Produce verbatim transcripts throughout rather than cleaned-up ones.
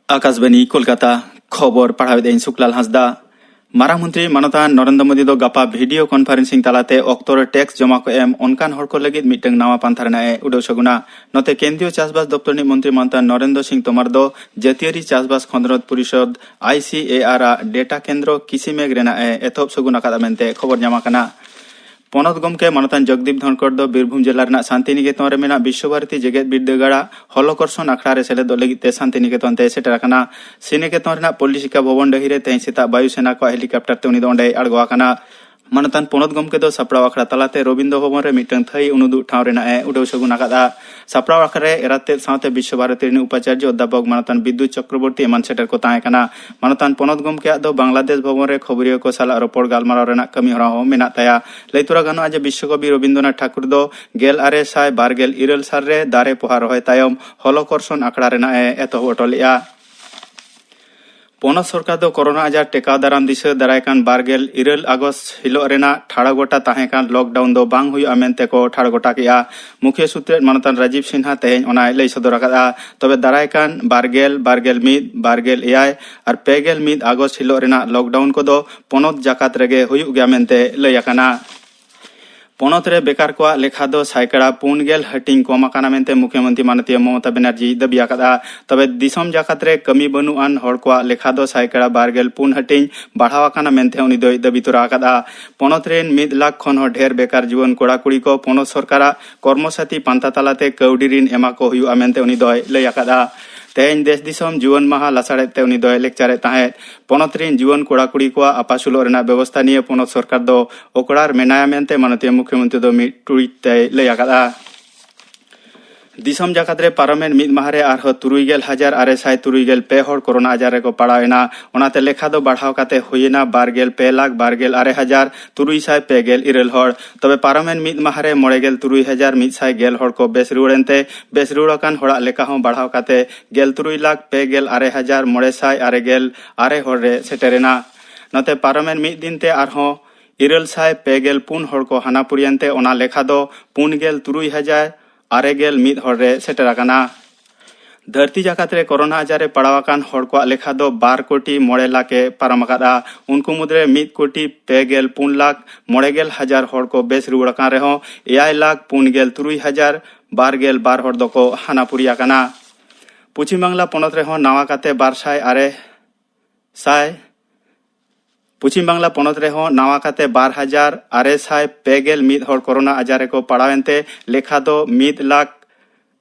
ᱟᱠᱟᱥᱵᱟᱱᱤ ᱠᱳᱞᱠᱟᱛᱟ᱾ ᱠᱷᱚᱵᱚᱨ ᱯᱟᱲᱦᱟᱣᱮᱫᱟᱹᱧ ᱥᱩᱠᱞᱟᱞ ᱦᱟᱸᱥᱫᱟ᱾ ᱢᱟᱨᱟᱝ ᱢᱚᱱᱛᱨᱤ ᱢᱟᱱᱚᱛᱟᱱ ᱱᱚᱨᱮᱱᱫᱨᱚ ᱢᱳᱫᱤ ᱫᱚ ᱜᱟᱯᱟ video conferencing ᱛᱟᱞᱟᱛᱮ ᱚᱠᱛᱚ ᱨᱮ tax ᱡᱚᱢᱟ ᱠᱚ ᱮᱢ ᱚᱱᱠᱟᱱ ᱦᱚᱲ ᱠᱚ ᱞᱟᱹᱜᱤᱫ ᱢᱤᱫᱴᱟᱝ ᱱᱟᱣᱟ ᱯᱟᱱᱛᱷᱟ ᱨᱮᱱᱟᱜ ᱮ ᱩᱰᱟᱹᱣ ᱥᱟᱹᱜᱩᱱᱟ᱾ ᱱᱚᱛᱮ ᱠᱮᱱᱫᱨᱤᱭᱚ ᱪᱟᱥᱵᱟᱥ ᱫᱚᱯᱛᱚᱨ ᱨᱤᱱᱤᱡ ᱢᱚᱱᱛᱨᱤ ᱢᱟᱱᱚᱛᱟᱱ ᱱᱚᱨᱮᱱᱫᱨᱚ ᱥᱤᱝ ᱛᱳᱢᱟᱨ ᱫᱚ ᱡᱟᱹᱛᱤᱭᱟᱹᱨᱤ ᱪᱟᱥᱵᱟᱥ ᱠᱷᱚᱸᱫᱽᱨᱚᱸᱫᱽ ᱯᱚᱨᱤᱥᱚᱫᱽ, ICAR, ᱟᱜ data ᱠᱮᱱᱫᱨᱚ ᱠᱤᱥᱤᱢᱮᱜᱽ ᱨᱮᱱᱟᱜ ᱮ ᱮᱛᱚᱦᱚᱵ ᱥᱟᱹᱜᱩᱱ ᱟᱠᱟᱫᱟ ᱢᱮᱱᱛᱮ ᱠᱷᱚᱵᱚᱨ ᱧᱟᱢ ᱟᱠᱟᱱᱟ᱾ ᱯᱚᱱᱚᱛ ᱜᱚᱢᱠᱮ ᱢᱟᱱᱚᱛᱟᱱ ᱡᱚᱜᱽᱫᱤᱯ ᱫᱷᱚᱱᱠᱚᱨ ᱫᱚ ᱵᱤᱨᱵᱷᱩᱢ ᱡᱮᱞᱟ ᱨᱮᱱᱟᱜ ᱥᱟᱱᱛᱤᱱᱤᱠᱮᱛᱚᱱ ᱨᱮ ᱢᱮᱱᱟᱜ ᱵᱤᱥᱥᱚᱵᱷᱟᱨᱚᱛᱤ ᱡᱮᱜᱮᱛ ᱵᱤᱨᱫᱟᱹᱜᱟᱲᱟᱜ ᱦᱚᱞᱚᱠᱚᱨᱥᱚᱱ ᱟᱠᱷᱲᱟ ᱨᱮ ᱥᱮᱞᱮᱫᱚᱜ ᱞᱟᱹᱜᱤᱫ ᱛᱮ ᱥᱟᱱᱛᱤᱱᱤᱠᱮᱛᱚᱱ ᱛᱮᱭ ᱥᱮᱴᱮᱨ ᱟᱠᱟᱱᱟ᱾ ᱥᱨᱤᱱᱤᱠᱮᱛᱚᱱ ᱨᱮᱱᱟᱜ ᱯᱚᱞᱞᱤ ᱥᱤᱠᱠᱷᱟ ᱵᱷᱚᱵᱚᱱ ᱰᱟᱹᱦᱤ ᱨᱮ ᱛᱮᱦᱮᱧ ᱥᱮᱛᱟᱜ ᱵᱟᱭᱩ ᱥᱮᱱᱟ ᱠᱚᱣᱟᱜ helicopter ᱛᱮ ᱩᱱᱤ ᱫᱚ ᱚᱸᱰᱮᱭ ᱟᱬᱜᱚ ᱟᱠᱟᱱᱟ᱾ ᱢᱟᱱᱚᱛᱟᱱ ᱯᱚᱱᱚᱛ ᱜᱚᱢᱠᱮ ᱫᱚ ᱥᱟᱯᱲᱟᱣ ᱟᱠᱷᱲᱟ ᱛᱟᱞᱟᱛᱮ ᱨᱚᱵᱤᱱᱫᱨᱚ ᱵᱷᱚᱵᱚᱱ ᱨᱮ ᱢᱤᱫᱴᱟᱝ ᱛᱷᱟᱹᱭᱤ ᱩᱱᱩᱫᱩᱜ ᱴᱷᱟᱶ ᱨᱮᱱᱟᱜ ᱮ ᱩᱰᱟᱹᱣ ᱥᱟᱹᱜᱩᱱ ᱟᱠᱟᱫᱼᱟ᱾ ᱥᱟᱯᱲᱟᱣ ᱟᱠᱷᱲᱟ ᱨᱮ ᱮᱨᱟᱛᱮᱫ ᱥᱟᱶᱛᱮ ᱵᱤᱥᱥᱚ ᱵᱷᱟᱨᱚᱛᱤ ᱨᱤᱱ ᱩᱯᱟᱪᱟᱨᱡᱚ ᱚᱫᱽᱫᱷᱟᱯᱚᱠ ᱢᱟᱱᱚᱛᱟᱱ ᱵᱤᱫᱽᱫᱩᱛ ᱪᱚᱠᱨᱚᱵᱚᱨᱛᱤ ᱮᱢᱟᱱ ᱥᱮᱴᱮᱨ ᱠᱚ ᱛᱟᱦᱮᱸ ᱠᱟᱱᱟ᱾ ᱢᱟᱱᱚᱛᱟᱱ ᱯᱚᱱᱚᱛ ᱜᱚᱢᱠᱮᱭᱟᱜ ᱫᱚ ᱵᱟᱝᱞᱟᱫᱮᱥ ᱵᱷᱚᱵᱚᱱ ᱨᱮ ᱠᱷᱚᱵᱚᱨᱤᱭᱟᱹ ᱠᱚ ᱥᱟᱞᱟᱜ ᱨᱚᱯᱚᱲ ᱜᱟᱞᱢᱟᱨᱟᱣ ᱨᱮᱱᱟᱜ ᱠᱟᱹᱢᱤ ᱦᱚᱨᱟ ᱦᱚᱸ ᱢᱮᱱᱟᱜ ᱛᱟᱭᱟ᱾ ᱞᱟᱹᱭ ᱛᱚᱨᱟ ᱜᱟᱱᱚᱜᱼᱟ ᱡᱮ ᱵᱤᱥᱥᱚᱠᱚᱵᱤ ᱨᱚᱵᱤᱱᱫᱨᱚᱱᱟᱛᱷ ᱴᱷᱟᱠᱩᱨ ᱫᱚ ᱜᱮᱞ ᱟᱨᱮ ᱥᱟᱭ ᱵᱟᱨ ᱜᱮᱞ ᱤᱨᱟᱹᱞ ᱥᱟᱞ ᱨᱮ ᱫᱟᱨᱮ ᱯᱚᱦᱟ ᱨᱚᱦᱚᱭ ᱛᱟᱭᱚᱢ ᱦᱚᱞᱚᱠᱚᱨᱥᱚᱱ ᱟᱠᱷᱲᱟ ᱨᱮᱱᱟᱜ ᱮ ᱮᱛᱚᱦᱚᱵ ᱦᱚᱴᱚ ᱞᱮᱫᱼᱟ᱾ ᱯᱚᱱᱚᱛ ᱥᱚᱨᱠᱟᱨ ᱫᱚ ᱠᱳᱨᱳᱱᱟ ᱟᱡᱟᱨ ᱴᱮᱠᱟᱣ ᱫᱟᱨᱟᱢ ᱫᱤᱥᱟᱹ ᱫᱟᱨᱟᱭ ᱠᱟᱱ ᱵᱟᱨ ᱜᱮᱞ ᱤᱨᱟᱹᱞ ᱟᱜᱚᱥᱴ ᱦᱤᱞᱚᱜ ᱨᱮᱱᱟᱜ ᱴᱷᱟᱲᱚ ᱜᱚᱴᱟ ᱛᱟᱦᱮᱸ ᱠᱟᱱ lockdown ᱫᱚ ᱵᱟᱝ ᱦᱩᱭᱩᱜᱼᱟ ᱢᱮᱱᱛᱮ ᱠᱚ ᱴᱷᱟᱲᱚ ᱜᱚᱴᱟ ᱠᱮᱫᱼᱟ᱾ ᱢᱩᱠᱷᱤᱭᱟᱹ ᱥᱩᱛᱨᱮᱫ ᱢᱟᱱᱚᱛᱟᱱ ᱨᱟᱡᱤᱵᱽ ᱥᱤᱱᱦᱟ ᱛᱮᱦᱮᱧ ᱚᱱᱟᱭ ᱞᱟᱹᱭ ᱥᱚᱫᱚᱨ ᱟᱠᱟᱫᱼᱟ᱾ ᱛᱚᱵᱮ ᱫᱟᱨᱟᱭ ᱠᱟᱱ ᱵᱟᱨ ᱜᱮᱞ, ᱵᱟᱨ ᱜᱮᱞ ᱢᱤᱫ, ᱵᱟᱨ ᱜᱮᱞ ᱮᱭᱟᱭ ᱟᱨ ᱯᱮ ᱜᱮᱞ ᱢᱤᱫ ᱟᱜᱚᱥᱴ ᱦᱤᱞᱚᱜ ᱨᱮᱱᱟᱜ lockdown ᱠᱚᱫᱚ ᱯᱚᱱᱚᱛ ᱡᱟᱠᱟᱛ ᱨᱮᱜᱮ ᱦᱩᱭᱩᱜ ᱜᱮᱭᱟ ᱢᱮᱱᱛᱮ ᱞᱟᱹᱭ ᱟᱠᱟᱱᱟ᱾ ᱯᱚᱱᱚᱛ ᱨᱮ ᱵᱮᱠᱟᱨ ᱠᱚᱣᱟᱜ ᱞᱮᱠᱷᱟ ᱫᱚ ᱥᱟᱭᱠᱟᱲᱟ ᱯᱩᱱ ᱜᱮᱞ ᱦᱟᱹᱴᱤᱧ ᱠᱚᱢ ᱟᱠᱟᱱᱟ ᱢᱮᱱᱛᱮ ᱢᱩᱠᱷᱭᱚᱢᱚᱱᱛᱨᱤ ᱢᱟᱱᱚᱛᱤᱭᱟᱹ ᱢᱚᱢᱚᱛᱟ ᱵᱮᱱᱟᱨᱡᱤ ᱫᱟᱹᱵᱤ ᱟᱠᱟᱫᱼᱟ᱾ ᱛᱚᱵᱮ ᱫᱤᱥᱚᱢ ᱡᱟᱠᱟᱛ ᱨᱮ ᱠᱟᱹᱢᱤ ᱵᱟᱹᱱᱩᱜ ᱟᱱ ᱦᱚᱲ ᱠᱚᱣᱟᱜ ᱞᱮᱠᱷᱟ ᱫᱚ ᱥᱟᱭᱠᱟᱲᱟ ᱵᱟᱨ ᱜᱮᱞ ᱯᱩᱱ ᱦᱟᱹᱴᱤᱧ ᱵᱟᱲᱦᱟᱣ ᱟᱠᱟᱱᱟ ᱢᱮᱱᱛᱮ ᱩᱱᱤ ᱫᱚᱭ ᱫᱟᱹᱵᱤ ᱛᱚᱨᱟ ᱟᱠᱟᱫᱼᱟ᱾ ᱯᱚᱱᱚᱛ ᱨᱮᱱ ᱢᱤᱫ ᱞᱟᱠᱷ ᱠᱷᱚᱱ ᱦᱚᱸ ᱰᱷᱮᱨ ᱵᱮᱠᱟᱨ ᱡᱩᱣᱟᱹᱱ ᱠᱚᱲᱟ ᱠᱩᱲᱤ ᱠᱚ ᱯᱚᱱᱚᱛ ᱥᱚᱨᱠᱟᱨᱟᱜ ᱠᱚᱨᱢᱚᱥᱟᱛᱤ ᱯᱟᱱᱛᱷᱟ ᱛᱟᱞᱟᱛᱮ ᱠᱟᱹᱣᱰᱤ ᱨᱤᱱ ᱮᱢᱟ ᱠᱚ ᱦᱩᱭᱩᱜᱼᱟ ᱢᱮᱱᱛᱮ ᱩᱱᱤ ᱫᱚᱭ ᱞᱟᱹᱭ ᱟᱠᱟᱫᱼᱟ᱾ ᱛᱮᱦᱮᱧ ᱫᱮᱥ ᱫᱤᱥᱚᱢ ᱡᱩᱣᱟᱹᱱ ᱢᱟᱦᱟ ᱞᱟᱥᱟᱲᱦᱮᱫ ᱛᱮ ᱩᱱᱤ ᱫᱚᱭ ᱞᱮᱠᱪᱟᱨᱮᱫ ᱛᱟᱦᱮᱸᱫ᱾ ᱯᱚᱱᱚᱛ ᱨᱤᱱ ᱡᱩᱣᱟᱹᱱ ᱠᱚᱲᱟ ᱠᱩᱲᱤ ᱠᱚᱣᱟᱜ ᱟᱯᱟᱥᱩᱞᱚᱜ ᱨᱮᱱᱟᱜ ᱵᱮᱵᱚᱥᱛᱷᱟ ᱱᱤᱭᱮ ᱯᱚᱱᱚᱛ ᱥᱚᱨᱠᱟᱨ ᱫᱚ ᱚᱠᱲᱟᱨ ᱢᱮᱱᱟᱭᱟ ᱢᱮᱱᱛᱮ ᱢᱟᱱᱚᱛᱤᱭᱟᱹ ᱢᱩᱠᱷᱭᱚᱢᱚᱱᱛᱨᱤ ᱫᱚ ᱢᱤᱫ tweet ᱛᱮᱭ ᱞᱟᱹᱭ ᱟᱠᱟᱫᱼᱟ᱾ ᱫᱤᱥᱚᱢ ᱡᱟᱠᱟᱛ ᱨᱮ ᱯᱟᱨᱚᱢᱮᱱ ᱢᱤᱫ ᱢᱟᱦᱟ ᱨᱮ ᱟᱨᱦᱚᱸ ᱛᱩᱨᱩᱭ ᱜᱮᱞ ᱦᱟᱡᱟᱨ ᱟᱨᱮ ᱥᱟᱭ ᱛᱩᱨᱩᱭ ᱜᱮᱞ ᱯᱮ ᱦᱚᱲ ᱠᱳᱨᱳᱱᱟ ᱟᱡᱟᱨ ᱨᱮᱠᱚ ᱯᱟᱲᱟᱣ ᱮᱱᱟ᱾ ᱚᱱᱟᱛᱮ ᱞᱮᱠᱷᱟ ᱫᱚ ᱵᱟᱲᱦᱟᱣ ᱠᱟᱛᱮ ᱦᱩᱭ ᱮᱱᱟ ᱵᱟᱨ ᱜᱮᱞ ᱯᱮ ᱞᱟᱠᱷ ᱵᱟᱨ ᱜᱮᱞ ᱟᱨᱮ ᱦᱟᱡᱟᱨ ᱛᱩᱨᱩᱭ ᱥᱟᱭ ᱯᱮ ᱜᱮᱞ ᱤᱨᱟᱹᱞ ᱦᱚᱲ᱾ ᱛᱚᱵᱮ ᱯᱟᱨᱚᱢᱮᱱ ᱢᱤᱫ ᱢᱟᱦᱟ ᱨᱮ ᱢᱚᱬᱮ ᱜᱮᱞ ᱛᱩᱨᱩᱭ ᱦᱟᱡᱟᱨ ᱢᱤᱫ ᱥᱟᱭ ᱜᱮᱞ ᱦᱚᱲ ᱠᱚ ᱵᱮᱥ ᱨᱩᱣᱟᱹᱲ ᱮᱱᱛᱮ, ᱵᱮᱥ ᱨᱩᱣᱟᱹᱲ ᱟᱠᱟᱱ ᱦᱚᱲᱟᱜ ᱞᱮᱠᱷᱟ ᱦᱚᱸ ᱵᱟᱲᱦᱟᱣ ᱠᱟᱛᱮ ᱜᱮᱞ ᱛᱩᱨᱩᱭ ᱞᱟᱠᱷ ᱯᱮ ᱜᱮᱞ ᱟᱨᱮ ᱦᱟᱡᱟᱨ ᱢᱚᱬᱮ ᱥᱟᱭ ᱟᱨᱮ ᱜᱮᱞ ᱟᱨᱮ ᱦᱚᱲ ᱨᱮ ᱥᱮᱴᱮᱨ ᱮᱱᱟ᱾ ᱱᱚᱛᱮ ᱯᱟᱨᱚᱢᱮᱱ ᱢᱤᱫ ᱫᱤᱱ ᱛᱮ ᱟᱨᱦᱚᱸ ᱤᱨᱟᱹᱞ ᱥᱟᱭ ᱯᱮ ᱜᱮᱞ ᱯᱩᱱ ᱦᱚᱲ ᱠᱚ ᱦᱟᱱᱟ ᱯᱩᱨᱤᱭᱮᱱ ᱛᱮ ᱚᱱᱟ ᱞᱮᱠᱷᱟ ᱫᱚ ᱯᱩᱱ ᱜᱮᱞ ᱛᱩᱨᱩᱭ ᱦᱟᱡᱟᱨ ᱟᱨᱮ ᱜᱮᱞ ᱢᱤᱫ ᱦᱚᱲ ᱨᱮ ᱥᱮᱴᱮᱨ ᱟᱠᱟᱱᱟ᱾ ᱫᱷᱟᱹᱨᱛᱤ ᱡᱟᱠᱟᱛ ᱨᱮ ᱠᱳᱨᱳᱱᱟ ᱟᱡᱟᱨ ᱨᱮ ᱯᱟᱲᱟᱣ ᱟᱠᱟᱱ ᱦᱚᱲ ᱠᱚᱣᱟᱜ ᱞᱮᱠᱷᱟ ᱫᱚ ᱵᱟᱨ ᱠᱳᱴᱤ ᱢᱚᱬᱮ ᱞᱟᱠᱷ ᱮ ᱯᱟᱨᱚᱢ ᱟᱠᱟᱫᱼᱟ᱾ ᱩᱱᱠᱩ ᱢᱩᱫᱽᱨᱮ ᱢᱤᱫ ᱠᱳᱴᱤ ᱯᱮ ᱜᱮᱞ ᱯᱩᱱ ᱞᱟᱠᱷ ᱢᱚᱬᱮ ᱜᱮᱞ ᱦᱟᱡᱟᱨ ᱦᱚᱲ ᱠᱚ ᱵᱮᱥ ᱨᱩᱣᱟᱹᱲ ᱟᱠᱟᱱ ᱨᱮᱦᱚᱸ, ᱮᱭᱟᱭ ᱞᱟᱠᱷ ᱯᱩᱱ ᱜᱮᱞ ᱛᱩᱨᱩᱭ ᱦᱟᱡᱟᱨ ᱵᱟᱨ ᱜᱮᱞ ᱵᱟᱨ ᱦᱚᱲ ᱫᱚᱠᱚ ᱦᱟᱱᱟᱯᱩᱨᱤ ᱟᱠᱟᱱᱟ᱾ ᱯᱚᱪᱷᱤᱢ ᱵᱟᱝᱞᱟ ᱯᱚᱱᱚᱛ ᱨᱮᱦᱚᱸ ᱱᱟᱣᱟ ᱠᱟᱛᱮ ᱵᱟᱨ ᱥᱟᱭ ᱟᱨᱮ ᱥᱟᱭ ᱯᱚᱪᱷᱤᱢ ᱵᱟᱝᱞᱟ ᱯᱚᱱᱚᱛ ᱨᱮᱦᱚᱸ ᱱᱟᱣᱟ ᱠᱟᱛᱮ ᱵᱟᱨ ᱦᱟᱡᱟᱨ ᱟᱨᱮ ᱥᱟᱭ ᱯᱮ ᱜᱮᱞ ᱢᱤᱫ ᱦᱚᱲ ᱠᱳᱨᱳᱱᱟ ᱟᱡᱟᱨ ᱨᱮᱠᱚ ᱯᱟᱲᱟᱣ ᱮᱱᱛᱮ, ᱞᱮᱠᱷᱟ ᱫᱚ ᱢᱤᱫ ᱞᱟᱠᱷ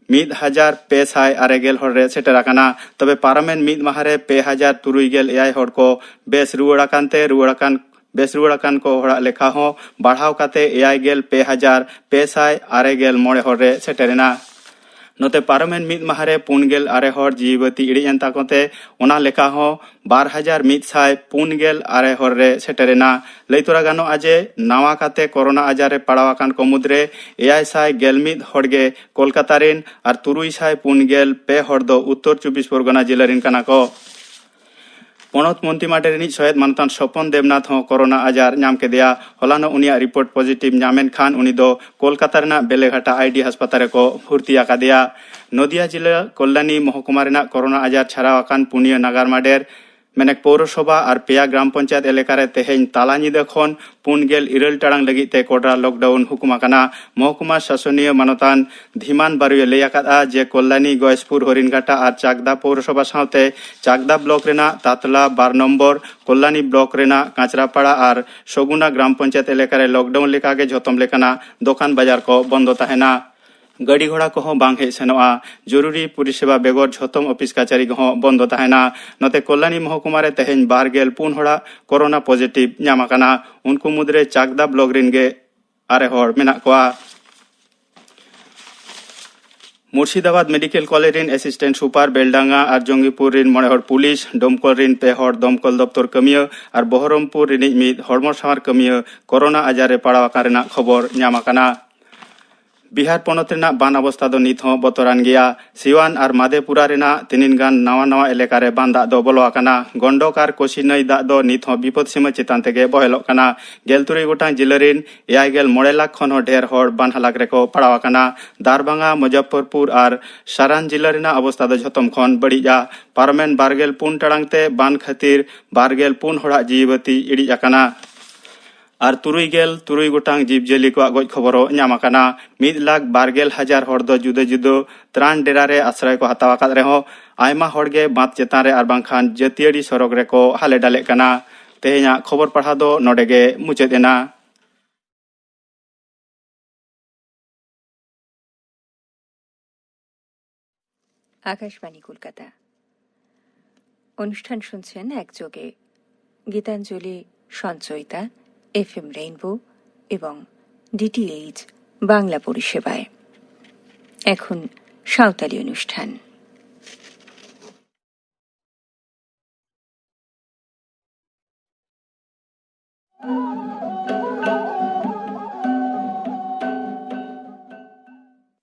ᱢᱤᱫ ᱦᱟᱡᱟᱨ ᱯᱮ ᱥᱟᱭ ᱟᱨᱮ ᱜᱮᱞ ᱦᱚᱲ ᱨᱮ ᱥᱮᱴᱮᱨ ᱟᱠᱟᱱᱟ᱾ ᱛᱚᱵᱮ ᱯᱟᱨᱚᱢᱮᱱ ᱢᱤᱫ ᱢᱟᱦᱟ ᱨᱮ ᱯᱮ ᱦᱟᱡᱟᱨ ᱛᱩᱨᱩᱭ ᱜᱮᱞ ᱮᱭᱟᱭ ᱦᱚᱲ ᱠᱚ ᱵᱮᱥ ᱨᱩᱣᱟᱹᱲ ᱟᱠᱟᱱ ᱛᱮ, ᱨᱩᱣᱟᱹᱲ ᱟᱠᱟᱱ ᱵᱮᱥ ᱨᱩᱣᱟᱹᱲ ᱟᱠᱟᱱ ᱠᱚ ᱦᱚᱲᱟᱜ ᱞᱮᱠᱷᱟ ᱦᱚᱸ ᱵᱟᱲᱦᱟᱣ ᱠᱟᱛᱮ ᱮᱭᱟᱭ ᱜᱮᱞ ᱯᱮ ᱦᱟᱡᱟᱨ ᱯᱮ ᱥᱟᱭ ᱟᱨᱮ ᱜᱮᱞ ᱢᱚᱬᱮ ᱦᱚᱲ ᱨᱮ ᱥᱮᱴᱮᱨ ᱮᱱᱟ᱾ ᱱᱚᱛᱮ ᱯᱟᱨᱚᱢᱮᱱ ᱢᱤᱫ ᱢᱟᱦᱟ ᱨᱮ ᱯᱩᱱ ᱜᱮᱞ ᱟᱨᱮ ᱦᱚᱲ ᱡᱤᱣᱤ ᱵᱟᱹᱛᱤ ᱤᱲᱤᱡ ᱮᱱ ᱛᱟᱠᱚ ᱛᱮ, ᱚᱱᱟ ᱞᱮᱠᱷᱟ ᱦᱚᱸ ᱵᱟᱨ ᱦᱟᱡᱟᱨ ᱢᱤᱫ ᱥᱟᱭ ᱯᱩᱱ ᱜᱮᱞ ᱟᱨᱮ ᱦᱚᱲ ᱨᱮ ᱥᱮᱴᱮᱨ ᱮᱱᱟ᱾ ᱞᱟᱹᱭ ᱛᱚᱨᱟ ᱜᱟᱱᱚᱜᱼᱟ ᱡᱮ, ᱱᱟᱣᱟ ᱠᱟᱛᱮ ᱠᱳᱨᱳᱱᱟ ᱟᱡᱟᱨ ᱨᱮ ᱯᱟᱲᱟᱣ ᱟᱠᱟᱱ ᱠᱚ ᱢᱩᱫᱽᱨᱮ ᱮᱭᱟᱭ ᱥᱟᱭ ᱜᱮᱞ ᱢᱤᱫ ᱦᱚᱲ ᱜᱮ ᱠᱳᱞᱠᱟᱛᱟ ᱨᱮᱱ ᱟᱨ ᱛᱩᱨᱩᱭ ᱥᱟᱭ ᱯᱩᱱ ᱜᱮᱞ ᱯᱮ ᱦᱚᱲ ᱫᱚ ᱩᱛᱛᱚᱨ ᱪᱚᱵᱵᱤᱥ ᱯᱚᱨᱜᱚᱱᱟ ᱡᱤᱞᱟᱹ ᱨᱮᱱ ᱠᱟᱱᱟ ᱠᱚ᱾ ᱯᱚᱱᱚᱛ ᱢᱚᱱᱛᱤ ᱢᱟᱰᱮ ᱨᱤᱱᱤᱡ ᱥᱚᱦᱮᱫ ᱢᱟᱱᱚᱛᱟᱱ ᱥᱚᱯᱚᱱ ᱫᱮᱵᱽᱱᱟᱛᱷ ᱦᱚᱸ ᱠᱳᱨᱳᱱᱟ ᱟᱡᱟᱨ ᱧᱟᱢ ᱠᱮᱫᱮᱭᱟ᱾ ᱦᱚᱞᱟᱱᱚᱜ ᱩᱱᱤᱭᱟᱜ ᱨᱤᱯᱳᱨᱴ ᱯᱚᱡᱤᱴᱤᱵᱷ ᱧᱟᱢ ᱮᱱ ᱠᱷᱟᱱ ᱩᱱᱤ ᱫᱚ ᱠᱳᱞᱠᱟᱛᱟ ᱨᱮᱱᱟᱜ ᱵᱮᱞᱮᱜᱷᱟᱴᱟ ᱟᱭᱰᱤ ᱦᱟᱥᱯᱟᱛᱟᱞ ᱨᱮᱠᱚ ᱵᱷᱚᱨᱛᱤ ᱟᱠᱟᱫᱮᱭᱟ᱾ ᱱᱚᱫᱤᱭᱟ ᱡᱤᱞᱟᱹ ᱠᱚᱞᱞᱟᱱᱤ ᱢᱚᱦᱚᱠᱩᱢᱟ ᱨᱮᱱᱟᱜ ᱠᱳᱨᱳᱱᱟ ᱟᱡᱟᱨ ᱪᱷᱟᱨᱟᱣ ᱟᱠᱟᱱ ᱯᱩᱱᱭᱟᱹ ᱱᱟᱜᱟᱨ ᱢᱟᱰᱮᱨ ᱢᱮᱱᱮᱠ ᱯᱳᱣᱨᱚᱥᱚᱵᱷᱟ ᱟᱨ ᱯᱮᱭᱟ ᱜᱨᱟᱢ ᱯᱚᱧᱪᱟᱭᱮᱛ ᱮᱞᱟᱠᱟ ᱨᱮ ᱛᱮᱦᱮᱧ ᱛᱟᱞᱟ ᱧᱤᱫᱟᱹ ᱠᱷᱚᱱ ᱯᱩᱱ ᱜᱮᱞ ᱤᱨᱟᱹᱞ ᱴᱟᱲᱟᱝ ᱞᱟᱹᱜᱤᱫ ᱛᱮ ᱠᱚᱰᱨᱟ ᱞᱚᱠᱰᱟᱣᱩᱱ ᱦᱩᱠᱩᱢ ᱟᱠᱟᱱᱟ᱾ ᱢᱚᱦᱚᱠᱩᱢᱟ ᱥᱟᱥᱚᱱᱤᱭᱟᱹ ᱢᱟᱱᱚᱛᱟᱱ ᱫᱷᱤᱢᱟᱱ ᱵᱟᱨᱩᱭᱮ ᱞᱟᱹᱭ ᱟᱠᱟᱫᱼᱟ ᱡᱮ ᱠᱚᱞᱞᱟᱱᱤ, ᱜᱚᱭᱮᱥᱯᱩᱨ, ᱦᱚᱨᱤᱱᱜᱷᱟᱴᱟ ᱟᱨ ᱪᱟᱠᱫᱟ ᱯᱳᱣᱨᱚᱥᱚᱵᱷᱟ ᱥᱟᱶᱛᱮ ᱪᱟᱠᱫᱟ ᱵᱞᱚᱠ ᱨᱮᱱᱟᱜ ᱛᱟᱛᱞᱟ ᱵᱟᱨ ᱱᱚᱢᱵᱚᱨ, ᱠᱚᱞᱞᱟᱱᱤ ᱵᱞᱚᱠ ᱨᱮᱱᱟᱜ ᱠᱟᱸᱪᱨᱟᱯᱟᱲᱟ ᱟᱨ ᱥᱚᱜᱩᱱᱟ ᱜᱨᱟᱢ ᱯᱚᱧᱪᱟᱭᱮᱛ ᱮᱞᱟᱠᱟ ᱨᱮ ᱞᱚᱠᱰᱟᱣᱩᱱ ᱞᱮᱠᱟᱜᱮ ᱡᱷᱚᱛᱚᱢ ᱞᱮᱠᱟᱱᱟᱜ ᱫᱚᱠᱟᱱ ᱵᱟᱡᱟᱨ ᱠᱚ ᱵᱚᱱᱫᱚ ᱛᱟᱦᱮᱱᱟ᱾ ᱜᱟᱹᱰᱤ ᱜᱷᱚᱲᱟ ᱠᱚᱦᱚᱸ ᱵᱟᱝ ᱦᱮᱡ ᱥᱮᱱᱚᱜᱼᱟ᱾ ᱡᱚᱨᱩᱨᱤ ᱯᱚᱨᱤᱥᱮᱵᱟ ᱵᱮᱜᱚᱨ ᱡᱷᱚᱛᱚᱢ ᱚᱯᱷᱤᱥ ᱠᱟᱪᱷᱟᱨᱤ ᱠᱚᱦᱚᱸ ᱵᱚᱱᱫᱚ ᱛᱟᱦᱮᱱᱟ᱾ ᱱᱚᱛᱮ ᱠᱚᱞᱞᱟᱱᱤ ᱢᱚᱦᱚᱠᱩᱢᱟ ᱨᱮ ᱛᱮᱦᱮᱧ ᱵᱟᱨ ᱜᱮᱞ ᱯᱩᱱ ᱦᱚᱲᱟᱜ ᱠᱳᱨᱳᱱᱟ ᱯᱚᱡᱤᱴᱤᱵᱷ ᱧᱟᱢ ᱟᱠᱟᱱᱟ᱾ ᱩᱱᱠᱩ ᱢᱩᱫᱽᱨᱮ ᱪᱟᱠᱫᱟ ᱵᱞᱚᱠ ᱨᱤᱱ ᱜᱮ ᱟᱨᱮ ᱦᱚᱲ ᱢᱮᱱᱟᱜ ᱠᱚᱣᱟ᱾ ᱢᱩᱨᱥᱤᱫᱟᱵᱟᱫᱽ ᱢᱮᱰᱤᱠᱮᱞ ᱠᱚᱞᱮᱡᱽ ᱨᱤᱱ ᱮᱥᱤᱥᱴᱮᱱᱴ ᱥᱩᱯᱟᱨ, ᱵᱮᱞᱰᱟᱝᱜᱟ ᱟᱨ ᱡᱚᱝᱜᱤᱯᱩᱨ ᱨᱤᱱ ᱢᱚᱬᱮ ᱦᱚᱲ ᱯᱩᱞᱤᱥ, ᱰᱚᱢᱠᱚᱞ ᱨᱤᱱ ᱯᱮ ᱦᱚᱲ ᱫᱚᱢᱠᱚᱞ ᱫᱚᱯᱛᱚᱨ ᱠᱟᱹᱢᱤᱭᱟᱹ ᱟᱨ ᱵᱚᱦᱚᱨᱚᱢᱯᱩᱨ ᱨᱤᱱᱤᱡ ᱢᱤᱫ ᱦᱚᱲᱢᱚ ᱥᱟᱶᱟᱨ ᱠᱟᱹᱢᱤᱭᱟᱹ ᱠᱳᱨᱳᱱᱟ ᱟᱡᱟᱨ ᱨᱮ ᱯᱟᱲᱟᱣ ᱟᱠᱟᱱ ᱨᱮᱱᱟᱜ ᱠᱷᱚᱵᱚᱨ ᱧᱟᱢ ᱟᱠᱟᱱᱟ᱾ ᱵᱤᱦᱟᱨ ᱯᱚᱱᱚᱛ ᱨᱮᱱᱟᱜ ᱵᱟᱱ ᱚᱵᱚᱥᱛᱟ ᱫᱚ ᱱᱤᱛ ᱦᱚᱸ ᱵᱚᱛᱚᱨᱟᱱ ᱜᱮᱭᱟ᱾ ᱥᱤᱣᱟᱱ ᱟᱨ ᱢᱟᱫᱷᱮᱯᱩᱨᱟ ᱨᱮᱱᱟᱜ ᱛᱤᱱᱤᱱ ᱜᱟᱱ ᱱᱟᱣᱟ ᱱᱟᱣᱟ ᱮᱞᱟᱠᱟ ᱨᱮ ᱵᱟᱱ ᱫᱟᱜ ᱫᱚ ᱵᱚᱞᱚ ᱟᱠᱟᱱᱟ᱾ ᱜᱚᱱᱰᱚᱠ ᱟᱨ ᱠᱳᱥᱤ ᱱᱟᱹᱭ ᱫᱟᱜ ᱫᱚ ᱱᱤᱛ ᱦᱚᱸ ᱵᱤᱯᱚᱫ ᱥᱤᱢᱟᱹ ᱪᱮᱛᱟᱱ ᱛᱮᱜᱮ ᱵᱚᱦᱮᱞᱚᱜ ᱠᱟᱱᱟ᱾ ᱜᱮᱞ ᱛᱩᱨᱩᱭ ᱜᱚᱴᱟᱝ ᱡᱤᱞᱟᱹ ᱨᱤᱱ ᱮᱭᱟᱭ ᱜᱮᱞ ᱢᱚᱬᱮ ᱞᱟᱠᱷ ᱠᱷᱚᱱ ᱦᱚᱸ ᱰᱷᱮᱨ ᱦᱚᱲ ᱵᱟᱱ ᱦᱟᱞᱟᱠ ᱨᱮᱠᱚ ᱯᱟᱲᱟᱣ ᱟᱠᱟᱱᱟ᱾ ᱫᱟᱨᱵᱟᱝᱜᱟ, ᱢᱩᱡᱟᱯᱯᱷᱚᱨᱯᱩᱨ ᱟᱨ ᱥᱟᱨᱟᱱ ᱡᱤᱞᱟᱹ ᱨᱮᱱᱟᱜ ᱚᱵᱚᱥᱛᱟ ᱫᱚ ᱡᱷᱚᱛᱚᱢ ᱠᱷᱚᱱ ᱵᱟᱹᱲᱤᱡᱼᱟ᱾ ᱯᱟᱨᱚᱢᱮᱱ ᱵᱟᱨᱜᱮᱞ ᱯᱩᱱ ᱴᱟᱲᱟᱝ ᱛᱮ ᱵᱟᱱ ᱠᱷᱟᱹᱛᱤᱨ ᱵᱟᱨᱜᱮᱞ ᱯᱩᱱ ᱦᱚᱲᱟᱜ ᱡᱤᱣᱤ ᱵᱟᱹᱛᱤ ᱤᱲᱤᱡ ᱟᱠᱟᱱᱟ᱾ ᱟᱨ ᱛᱩᱨᱩᱭ ᱜᱮᱞ ᱛᱩᱨᱩᱭ ᱜᱚᱴᱟᱝ ᱡᱤᱵᱽᱡᱤᱭᱟᱹᱞᱤ ᱠᱚᱣᱟᱜ ᱜᱚᱡ ᱠᱷᱚᱵᱚᱨ ᱦᱚᱸ ᱧᱟᱢ ᱟᱠᱟᱱᱟ᱾ ᱢᱤᱫ ᱞᱟᱠᱷ ᱵᱟᱨ ᱜᱮᱞ ᱦᱟᱡᱟᱨ ᱦᱚᱲ ᱫᱚ ᱡᱩᱫᱟᱹ ᱡᱩᱫᱟᱹ ᱛᱨᱟᱱ ᱰᱮᱨᱟ ᱨᱮ ᱟᱥᱨᱟᱭ ᱠᱚ ᱦᱟᱛᱟᱣ ᱟᱠᱟᱫ ᱨᱮᱦᱚᱸ, ᱟᱭᱢᱟ ᱦᱚᱲ ᱜᱮ ᱵᱟᱸᱫᱽ ᱪᱮᱛᱟᱱ ᱨᱮ ᱟᱨ ᱵᱟᱝᱠᱷᱟᱱ ᱡᱟᱹᱛᱤᱭᱟᱹᱨᱤ ᱥᱚᱲᱚᱠ ᱨᱮᱠᱚ ᱦᱟᱞᱮ ᱰᱟᱞᱮᱜ ᱠᱟᱱᱟ᱾ ᱛᱮᱦᱮᱧᱟᱜ ᱠᱷᱚᱵᱚᱨ ᱯᱟᱲᱦᱟᱣ ᱫᱚ ᱱᱚᱰᱮ ᱜᱮ ᱢᱩᱪᱟᱹᱫ ᱮᱱᱟ᱾ ᱟᱠᱟᱥᱵᱟᱱᱤ ᱠᱳᱞᱠᱟᱛᱟ᱾ অনুষ্ঠান শুনছেন একযোগে গীতাঞ্জলি, সঞ্চয়িতা, এফএম রেইনবো এবং ডিটিএইচ বাংলা পরিষেবায়। এখন সাঁওতালি অনুষ্ঠান।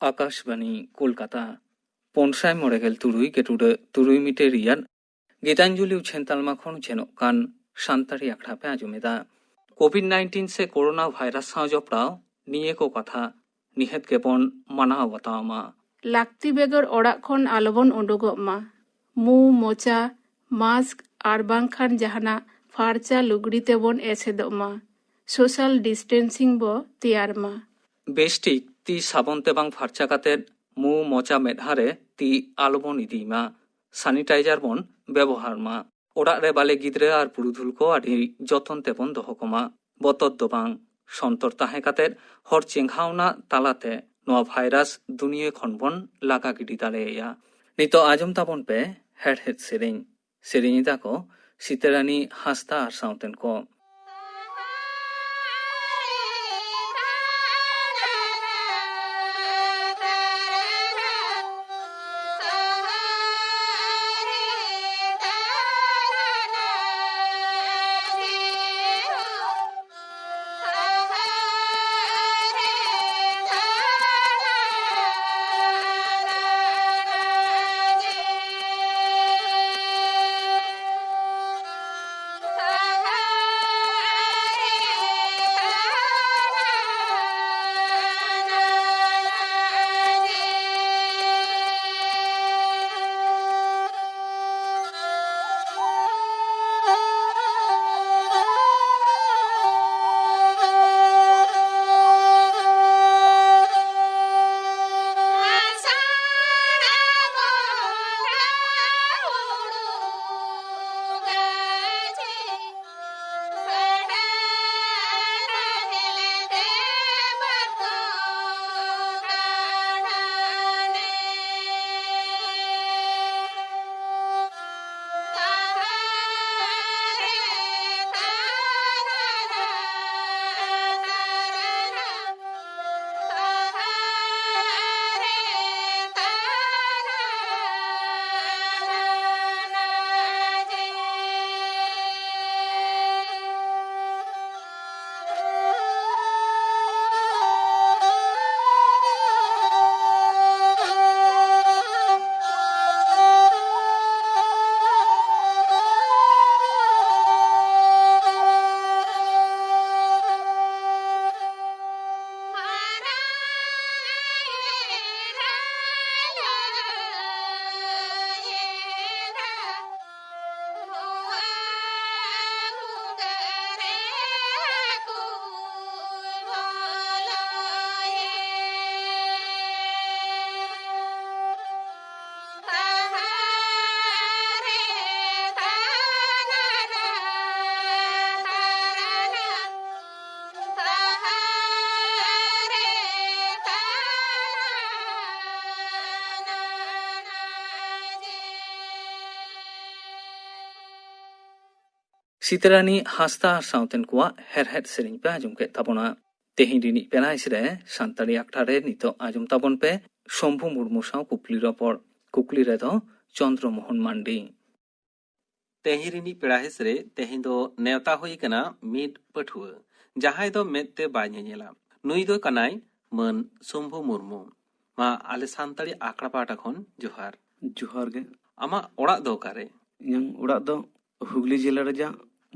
ᱟᱠᱟᱥᱵᱟᱱᱤ ᱠᱳᱞᱠᱟᱛᱟ᱾ ᱯᱩᱱ ᱥᱟᱭ ᱢᱚᱬᱮ ᱜᱮᱞ ᱛᱩᱨᱩᱭ ᱜᱮᱴᱩᱰᱟᱹ ᱛᱩᱨᱩᱭ ᱢᱤᱴᱟᱨ ᱨᱮᱭᱟᱜ ᱜᱤᱛᱟᱧᱡᱚᱞᱤ ᱩᱪᱷᱟᱹᱱ ᱛᱟᱞᱢᱟ ᱠᱷᱚᱱ ᱪᱷᱮᱱᱚᱜ ᱠᱟᱱ ᱥᱟᱱᱛᱟᱲᱤ ᱟᱠᱷᱲᱟ ᱯᱮ ᱟᱸᱡᱚᱢ ᱮᱫᱟ᱾ ᱠᱳᱵᱷᱤᱰ ᱱᱟᱭᱤᱱᱴᱤᱱ ᱥᱮ ᱠᱳᱨᱳᱱᱟ ᱵᱷᱟᱭᱨᱟᱥ ᱥᱟᱶ ᱡᱚᱯᱲᱟᱣ ᱱᱤᱭᱟᱹ ᱠᱚ ᱠᱟᱛᱷᱟ ᱱᱤᱦᱟᱹᱛ ᱜᱮᱵᱚᱱ ᱢᱟᱱᱟᱣ ᱵᱟᱛᱟᱣ ᱢᱟ᱾ ᱞᱟᱹᱠᱛᱤ ᱵᱮᱜᱚᱨ ᱚᱲᱟᱜ ᱠᱷᱚᱱ ᱟᱞᱚᱵᱚᱱ ᱩᱰᱩᱠᱚᱜ ᱢᱟ᱾ ᱢᱩ, ᱢᱚᱪᱟ, ᱢᱟᱥᱠ ᱟᱨ ᱵᱟᱝᱠᱷᱟᱱ ᱡᱟᱦᱟᱱᱟᱜ ᱯᱷᱟᱨᱪᱟ ᱞᱩᱜᱽᱲᱤ ᱛᱮᱵᱚᱱ ᱮᱥᱮᱫᱚᱜ ᱢᱟ᱾ ᱥᱳᱥᱟᱞ ᱰᱤᱥᱴᱮᱱᱥᱤᱝ ᱵᱚ ᱛᱮᱭᱟᱨ ᱢᱟ᱾ ᱵᱮᱥ ᱴᱷᱤᱠ ᱛᱤ ᱥᱟᱵᱚᱱ ᱛᱮ ᱵᱟᱝ ᱯᱷᱟᱨᱪᱟ ᱠᱟᱛᱮ ᱢᱩ, ᱢᱚᱪᱟ, ᱢᱮᱫᱦᱟ ᱨᱮ ᱛᱤ ᱟᱞᱚᱵᱚᱱ ᱤᱫᱤᱭ ᱢᱟ᱾ ᱥᱟᱱᱤᱴᱟᱭᱡᱟᱨ ᱵᱚᱱ ᱵᱮᱵᱚᱦᱟᱨ ᱢᱟ᱾ ᱚᱲᱟᱜ ᱨᱮ ᱵᱟᱞᱮ ᱜᱤᱫᱽᱨᱟᱹ ᱟᱨ ᱯᱩᱨᱩᱫᱷᱩᱞ ᱠᱚ ᱟᱹᱰᱤ ᱡᱚᱛᱚᱱ ᱛᱮᱵᱚᱱ ᱫᱚᱦᱚ ᱠᱚᱢᱟ᱾ ᱵᱚᱛᱚᱨ ᱫᱚ ᱵᱟᱝ, ᱥᱚᱱᱛᱚᱨ ᱛᱟᱦᱮᱸ ᱠᱟᱛᱮ ᱦᱚᱲ ᱪᱮᱸᱜᱷᱟᱣᱱᱟ ᱛᱟᱞᱟᱛᱮ ᱱᱚᱣᱟ ᱵᱷᱟᱭᱨᱟᱥ ᱫᱩᱱᱤᱭᱟᱹ ᱠᱷᱚᱱ ᱵᱚᱱ ᱞᱟᱜᱟ ᱜᱤᱰᱤ ᱫᱟᱲᱮᱭᱟᱭᱟ᱾ ᱱᱤᱛᱚᱜ ᱟᱸᱡᱚᱢ ᱛᱟᱵᱚᱱ ᱯᱮ ᱦᱮᱲᱦᱮᱫ ᱥᱮᱨᱮᱧ᱾ ᱥᱮᱨᱮᱧ ᱮᱫᱟ ᱠᱚ ᱥᱤᱛᱟᱹᱨᱟᱱᱤ ᱦᱟᱸᱥᱫᱟ ᱟᱨ ᱥᱟᱶᱛᱮᱱ ᱠᱚ᱾ ᱪᱤᱛᱨᱟᱱᱤ ᱦᱟᱸᱥᱫᱟ ᱟᱨ ᱥᱟᱶᱛᱮᱱ ᱠᱚᱣᱟᱜ ᱦᱮᱲᱦᱮᱫ ᱥᱮᱨᱮᱧ ᱯᱮ ᱟᱸᱡᱚᱢ ᱠᱮᱫ ᱛᱟᱵᱚᱱᱟ᱾ ᱛᱮᱦᱮᱧ ᱨᱤᱱᱤᱡ ᱯᱮᱲᱟ ᱦᱤᱸᱥ ᱨᱮ ᱥᱟᱱᱛᱟᱲᱤ ᱟᱠᱷᱲᱟ ᱨᱮ ᱱᱤᱛᱚᱜ ᱟᱸᱡᱚᱢ ᱛᱟᱵᱚᱱ ᱯᱮ ᱥᱚᱢᱵᱷᱩ ᱢᱩᱨᱢᱩ ᱥᱟᱶ ᱠᱩᱠᱞᱤ ᱨᱚᱯᱚᱲ᱾ ᱠᱩᱠᱞᱤ ᱨᱮᱫᱚ ᱪᱚᱱᱫᱨᱚ ᱢᱳᱦᱚᱱ ᱢᱟᱱᱰᱤ᱾ ᱛᱮᱦᱮᱧ ᱨᱤᱱᱤᱡ ᱯᱮᱲᱟ ᱦᱤᱸᱥ ᱨᱮ ᱛᱮᱦᱮᱧ ᱫᱚ ᱱᱮᱣᱛᱟ ᱦᱩᱭ ᱟᱠᱟᱱᱟ ᱢᱤᱫ ᱯᱟᱹᱴᱷᱩᱣᱟᱹ, ᱡᱟᱦᱟᱸᱭ ᱫᱚ ᱢᱮᱫ ᱛᱮ ᱵᱟᱭ ᱧᱮᱧᱮᱞᱟ᱾ ᱱᱩᱭ ᱫᱚ ᱠᱟᱱᱟᱭ ᱢᱟᱹᱱ ᱥᱚᱢᱵᱷᱩ ᱢᱩᱨᱢᱩ᱾ ᱢᱟ ᱟᱞᱮ ᱥᱟᱱᱛᱟᱲᱤ ᱟᱠᱷᱲᱟ ᱯᱟᱦᱴᱟ ᱠᱷᱚᱱ ᱡᱚᱦᱟᱨ᱾ ᱡᱚᱦᱟᱨ ᱜᱮ᱾ ᱟᱢᱟᱜ ᱚᱲᱟᱜ ᱫᱚ ᱚᱠᱟᱨᱮ? ᱤᱧᱟᱹᱜ ᱚᱲᱟᱜ ᱫᱚ ᱦᱩᱜᱽᱞᱤ ᱡᱮᱞᱟ ᱨᱮᱭᱟᱜ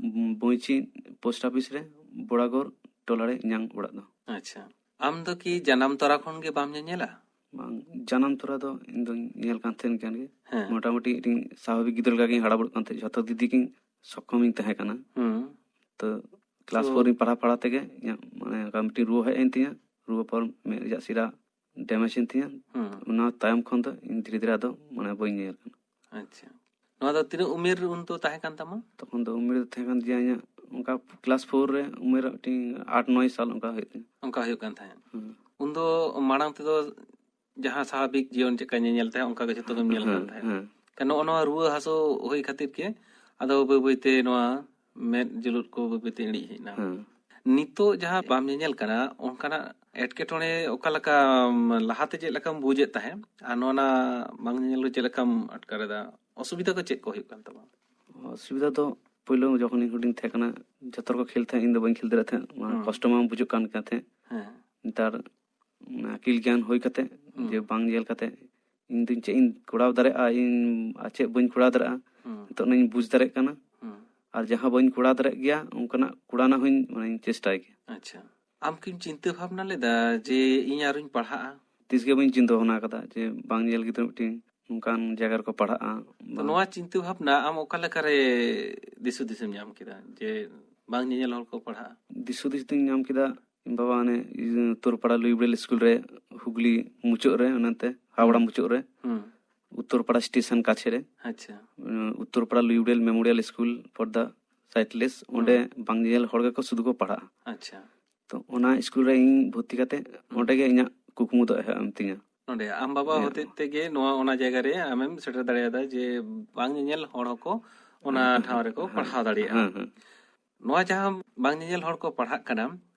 ᱵᱚᱸᱭᱪᱤ ᱯᱳᱥᱴ ᱚᱯᱷᱤᱥ ᱨᱮ ᱵᱚᱲᱟᱜᱚᱲ ᱴᱚᱞᱟ ᱨᱮ ᱤᱧᱟᱹᱜ ᱚᱲᱟᱜ ᱫᱚ᱾ ᱟᱪᱪᱷᱟ, ᱟᱢ ᱫᱚ ᱠᱤ ᱡᱟᱱᱟᱢ ᱛᱚᱨᱟ ᱠᱷᱚᱱ ᱜᱮ ᱵᱟᱢ ᱧᱮᱧᱮᱞᱟ? ᱵᱟᱝ, ᱡᱟᱱᱟᱢ ᱛᱚᱨᱟ ᱫᱚ ᱤᱧ ᱫᱚᱧ ᱧᱮᱞ ᱠᱟᱱ ᱛᱟᱦᱮᱸᱱ ᱠᱟᱱ ᱜᱮ᱾ ᱦᱮᱸ᱾ ᱢᱚᱴᱟᱢᱩᱴᱤ ᱢᱤᱫᱴᱤᱧ ᱥᱟᱵᱷᱟᱵᱤᱠ ᱜᱤᱫᱽᱨᱟᱹ ᱞᱮᱠᱟ ᱜᱤᱧ ᱦᱟᱨᱟ ᱵᱩᱨᱩᱜ ᱠᱟᱱ ᱛᱟᱦᱮᱸᱫ, ᱡᱷᱚᱛᱚ ᱫᱤᱫᱤ ᱜᱤᱧ ᱥᱚᱠᱠᱷᱚᱢᱤᱧ ᱛᱟᱦᱮᱸ ᱠᱟᱱᱟ᱾ ᱦᱩᱸ᱾ ᱛᱚ ᱠᱞᱟᱥ ᱛᱚ ᱯᱷᱳᱨ ᱤᱧ ᱯᱟᱲᱦᱟᱣ ᱯᱟᱲᱦᱟᱣ ᱛᱮᱜᱮ ᱤᱧᱟᱹᱜ ᱢᱟᱱᱮ ᱚᱱᱠᱟ ᱢᱤᱫᱴᱤᱡ ᱨᱩᱣᱟᱹ ᱦᱮᱡ ᱮᱱ ᱛᱤᱧᱟᱹ, ᱨᱩᱣᱟᱹ ᱯᱚᱨ ᱢᱮᱫ ᱨᱮᱭᱟᱜ ᱥᱤᱨᱟ ᱰᱮᱢᱮᱡᱽ ᱮᱱ ᱛᱤᱧᱟᱹ᱾ ᱦᱩᱸ᱾ ᱚᱱᱟ ᱛᱟᱭᱚᱢ ᱠᱷᱚᱱ ᱫᱚ ᱤᱧ ᱫᱷᱤᱨᱮ ᱫᱷᱤᱨᱮ ᱟᱫᱚ ᱢᱟᱱᱮ ᱵᱟᱹᱧ ᱧᱮᱧᱮᱞ ᱠᱟᱱᱟ᱾ ᱟᱪᱪᱷᱟ, ᱱᱚᱣᱟ ᱫᱚ ᱛᱤᱱᱟᱹᱜ ᱩᱢᱮᱨ ᱩᱱ ᱫᱚ ᱛᱟᱦᱮᱸ ᱠᱟᱱ ᱛᱟᱢᱟ? ᱛᱚᱠᱷᱚᱱ ᱫᱚ ᱩᱢᱮᱨ ᱫᱚ ᱛᱟᱦᱮᱸ ᱠᱟᱱ ᱛᱤᱧᱟᱹ ᱤᱧᱟᱹᱜ ᱚᱱᱠᱟ ᱠᱞᱟᱥ ᱯᱷᱳᱨ ᱨᱮ ᱩᱢᱮᱨ ᱢᱤᱫᱴᱤᱡ ᱟᱴ ᱱᱚᱭ ᱥᱟᱞ ᱚᱱᱠᱟ ᱦᱩᱭᱩᱜ ᱛᱤᱧᱟᱹ᱾ ᱚᱱᱠᱟ ᱦᱩᱭᱩᱜ ᱠᱟᱱ ᱛᱟᱦᱮᱸᱫ᱾ ᱦᱩᱸ᱾ ᱩᱱ ᱫᱚ ᱢᱟᱲᱟᱝ ᱛᱮᱫᱚ ᱡᱟᱦᱟᱸ ᱥᱟᱵᱷᱟᱵᱤᱠ ᱡᱤᱭᱚᱱ ᱪᱮᱫᱠᱟ ᱧᱮᱧᱮᱞ ᱛᱟᱦᱮᱸᱫ, ᱚᱱᱠᱟ ᱜᱮ ᱡᱷᱚᱛᱚ ᱜᱮᱢ ᱧᱮᱞ ᱠᱟᱱ ᱦᱮᱸ, ᱛᱟᱦᱮᱸᱫ᱾ ᱦᱮᱸ᱾ ᱠᱷᱟᱱ ᱱᱚᱜᱼᱚ ᱱᱚᱣᱟ ᱨᱩᱣᱟᱹ ᱦᱟᱹᱥᱩ ᱦᱩᱭ ᱠᱷᱟᱹᱛᱤᱨ ᱜᱮ ᱟᱫᱚ ᱵᱟᱹᱭ ᱵᱟᱹᱭ ᱛᱮ ᱱᱚᱣᱟ ᱢᱮᱫ ᱡᱩᱞᱩᱫ ᱠᱚ ᱵᱟᱹᱭ ᱵᱟᱹᱭ ᱛᱮ ᱤᱬᱤᱡ ᱦᱮᱡ ᱮᱱᱟ᱾ ᱦᱮᱸ᱾ ᱱᱤᱛᱚᱜ ᱡᱟᱦᱟᱸ ᱵᱟᱢ ᱧᱮᱧᱮᱞ ᱠᱟᱱᱟ, ᱚᱱᱠᱟᱱᱟᱜ ᱮᱴᱠᱮᱴᱚᱬᱮ ᱚᱠᱟ ᱞᱮᱠᱟ, ᱞᱟᱦᱟᱛᱮ ᱪᱮᱫ ᱞᱮᱠᱟᱢ ᱵᱩᱡᱮᱫ ᱛᱟᱦᱮᱸᱫ ᱟᱨ ᱱᱚᱣᱟ ᱵᱟᱝ ᱧᱮᱧᱮᱞ ᱨᱮ ᱪᱮᱫ ᱞᱮᱠᱟᱢ ᱟᱴᱠᱟᱨ ᱮᱫᱟ? ᱚᱥᱩᱵᱤᱫᱷᱟ ᱠᱚ ᱪᱮᱫ ᱠᱚ ᱦᱩᱭᱩᱜ ᱠᱟᱱ ᱛᱟᱢᱟ? ᱚᱥᱩᱵᱤᱫᱷᱟ ᱫᱚ ᱯᱳᱭᱞᱳ ᱡᱚᱠᱷᱚᱱ ᱤᱧ ᱦᱩᱰᱤᱧ ᱛᱟᱦᱮᱸ ᱠᱟᱱᱟ, ᱡᱚᱛᱚ ᱦᱚᱲ ᱠᱚ ᱠᱷᱮᱞ ᱛᱟᱦᱮᱸᱫ, ᱤᱧ ᱫᱚ ᱵᱟᱹᱧ ᱠᱷᱮᱞ ᱫᱟᱲᱮᱭᱟᱜ ᱛᱟᱦᱮᱸᱫ, ᱚᱱᱟ ᱦᱩᱸ᱾ ᱠᱚᱥᱴᱚ ᱢᱟ ᱵᱩᱡᱩᱜ ᱠᱟᱱ ᱜᱮ ᱛᱟᱦᱮᱸᱫ᱾ ᱦᱮᱸ᱾ ᱱᱮᱛᱟᱨ ᱟᱹᱠᱤᱞ ᱜᱮᱭᱟᱱ ᱦᱩᱭ ᱠᱟᱛᱮ ᱦᱩᱸ᱾ ᱡᱮ ᱵᱟᱝ ᱧᱮᱞ ᱠᱟᱛᱮ ᱤᱧ ᱫᱚ ᱪᱮᱫ ᱤᱧ ᱠᱚᱨᱟᱣ ᱫᱟᱲᱮᱭᱟᱜᱼᱟ, ᱤᱧ ᱟᱨ ᱪᱮᱫ ᱵᱟᱹᱧ ᱠᱚᱨᱟᱣ ᱫᱟᱲᱮᱭᱟᱜᱼᱟ, ᱦᱩᱸ᱾ ᱱᱤᱛᱚᱜ ᱚᱱᱟᱧ ᱵᱩᱡᱽ ᱫᱟᱲᱮᱭᱟᱜ ᱠᱟᱱᱟ᱾ ᱦᱩᱸ᱾ ᱟᱨ ᱡᱟᱦᱟᱸ ᱵᱟᱹᱧ ᱠᱚᱨᱟᱣ ᱫᱟᱲᱮᱭᱟᱜ ᱜᱮᱭᱟ, ᱚᱱᱠᱟᱱᱟᱜ ᱠᱚᱨᱟᱣ ᱨᱮᱱᱟᱜ ᱦᱚᱸᱧ, ᱢᱟᱱᱮᱧ ᱪᱮᱥᱴᱟᱭ ᱜᱮᱭᱟ᱾ ᱟᱪᱪᱷᱟ, ᱟᱢ ᱠᱤᱢ ᱪᱤᱱᱛᱟᱹ ᱵᱷᱟᱵᱽᱱᱟ ᱞᱮᱫᱟ ᱡᱮ ᱤᱧ ᱟᱨᱚᱧ ᱯᱟᱲᱦᱟᱜᱼᱟ? ᱛᱤᱥ ᱜᱮ ᱵᱟᱹᱧ ᱪᱤᱱᱛᱟᱹ ᱵᱷᱟᱵᱽᱱᱟ ᱟᱠᱟᱫᱟ ᱡᱮ ᱵᱟᱝ ᱧᱮᱧᱮᱞ ᱜᱤᱫᱽᱨᱟᱹ ᱢᱤᱫᱴᱤᱱ ᱱᱚᱝᱠᱟᱱ ᱡᱟᱭᱜᱟ ᱨᱮᱠᱚ ᱯᱟᱲᱦᱟᱜᱼᱟ᱾ ᱛᱚ ᱵᱟᱝ᱾ ᱱᱚᱣᱟ ᱪᱤᱱᱛᱟᱹ ᱵᱷᱟᱵᱽᱱᱟ ᱟᱢ ᱚᱠᱟ ᱞᱮᱠᱟᱨᱮ ᱫᱤᱥ ᱦᱩᱫᱤᱥ ᱮᱢ ᱧᱟᱢ ᱠᱮᱫᱟ ᱡᱮ ᱵᱟᱝ ᱧᱮᱧᱮᱞ ᱦᱚᱲ ᱠᱚ ᱯᱟᱲᱦᱟᱜᱼᱟ? ᱫᱤᱥ ᱦᱩᱫᱤᱥ ᱫᱚᱧ ᱧᱟᱢ ᱠᱮᱫᱟ, ᱤᱧ ᱵᱟᱵᱟ ᱚᱱᱮ ᱤᱭᱟᱹ ᱩᱛᱛᱚᱨᱯᱟᱲᱟ ᱞᱩᱭᱵᱲᱮᱞ ᱥᱠᱩᱞ ᱨᱮ, ᱦᱩᱜᱽᱞᱤ ᱢᱩᱪᱟᱹᱫ ᱨᱮ, ᱚᱱᱟᱛᱮ ᱦᱟᱣᱲᱟ ᱦᱩᱸ᱾ ᱢᱩᱪᱟᱹᱫ ᱨᱮ, ᱦᱩᱸ᱾ ᱩᱛᱛᱚᱨᱯᱟᱲᱟ ᱥᱴᱮᱥᱚᱱ ᱠᱟᱪᱷᱮ ᱨᱮ, ᱟᱪᱪᱷᱟ᱾ ᱩᱸ, ᱩᱛᱛᱚᱨᱯᱟᱲᱟ ᱞᱩᱭᱵᱲᱮᱞ ᱢᱮᱢᱳᱨᱤᱭᱟᱞ ᱥᱠᱩᱞ ᱯᱷᱚᱨ ᱫᱟ ᱥᱟᱭᱴᱞᱮᱥ, ᱚᱸᱰᱮ ᱦᱩᱸ᱾ ᱵᱟᱝ ᱧᱮᱧᱮᱞ ᱦᱚᱲ ᱜᱮᱠᱚ ᱥᱩᱫᱷᱩ ᱠᱚ ᱯᱟᱲᱦᱟᱜᱼᱟ᱾ ᱟᱪᱪᱷᱟ᱾ ᱛᱚ ᱚᱱᱟ ᱥᱠᱩᱞ ᱨᱮ ᱤᱧ ᱵᱷᱚᱨᱛᱤ ᱠᱟᱛᱮ ᱦᱩᱸ᱾ ᱚᱸᱰᱮ ᱜᱮ ᱤᱧᱟᱹᱜ ᱠᱩᱠᱢᱩ ᱫᱚ ᱮᱦᱚᱵ ᱮᱱ ᱛᱤᱧᱟ᱾ ᱱᱚᱰᱮ ᱟᱢ ᱵᱟᱵᱟ ᱦᱮᱸ᱾ ᱦᱚᱛᱮᱡ ᱛᱮᱜᱮ ᱱᱚᱣᱟ ᱚᱱᱟ ᱡᱟᱭᱜᱟ ᱨᱮ ᱟᱢᱮᱢ ᱥᱮᱴᱮᱨ ᱫᱟᱲᱮᱭᱟᱫᱟ ᱡᱮ ᱵᱟᱝ ᱧᱮᱧᱮᱞ ᱦᱚᱲ ᱦᱚᱸᱠᱚ ᱚᱱᱟ ᱴᱷᱟᱶ ᱨᱮᱠᱚ ᱯᱟᱲᱦᱟᱣ ᱫᱟᱲᱮᱭᱟᱜᱼᱟ᱾ ᱦᱮᱸ ᱦᱮᱸ ᱱᱚᱣᱟ ᱡᱟᱦᱟᱸ ᱵᱟᱝ ᱧᱮᱧᱮᱞ ᱦᱚᱲ ᱠᱚ ᱯᱟᱲᱦᱟᱜ ᱠᱟᱱᱟ,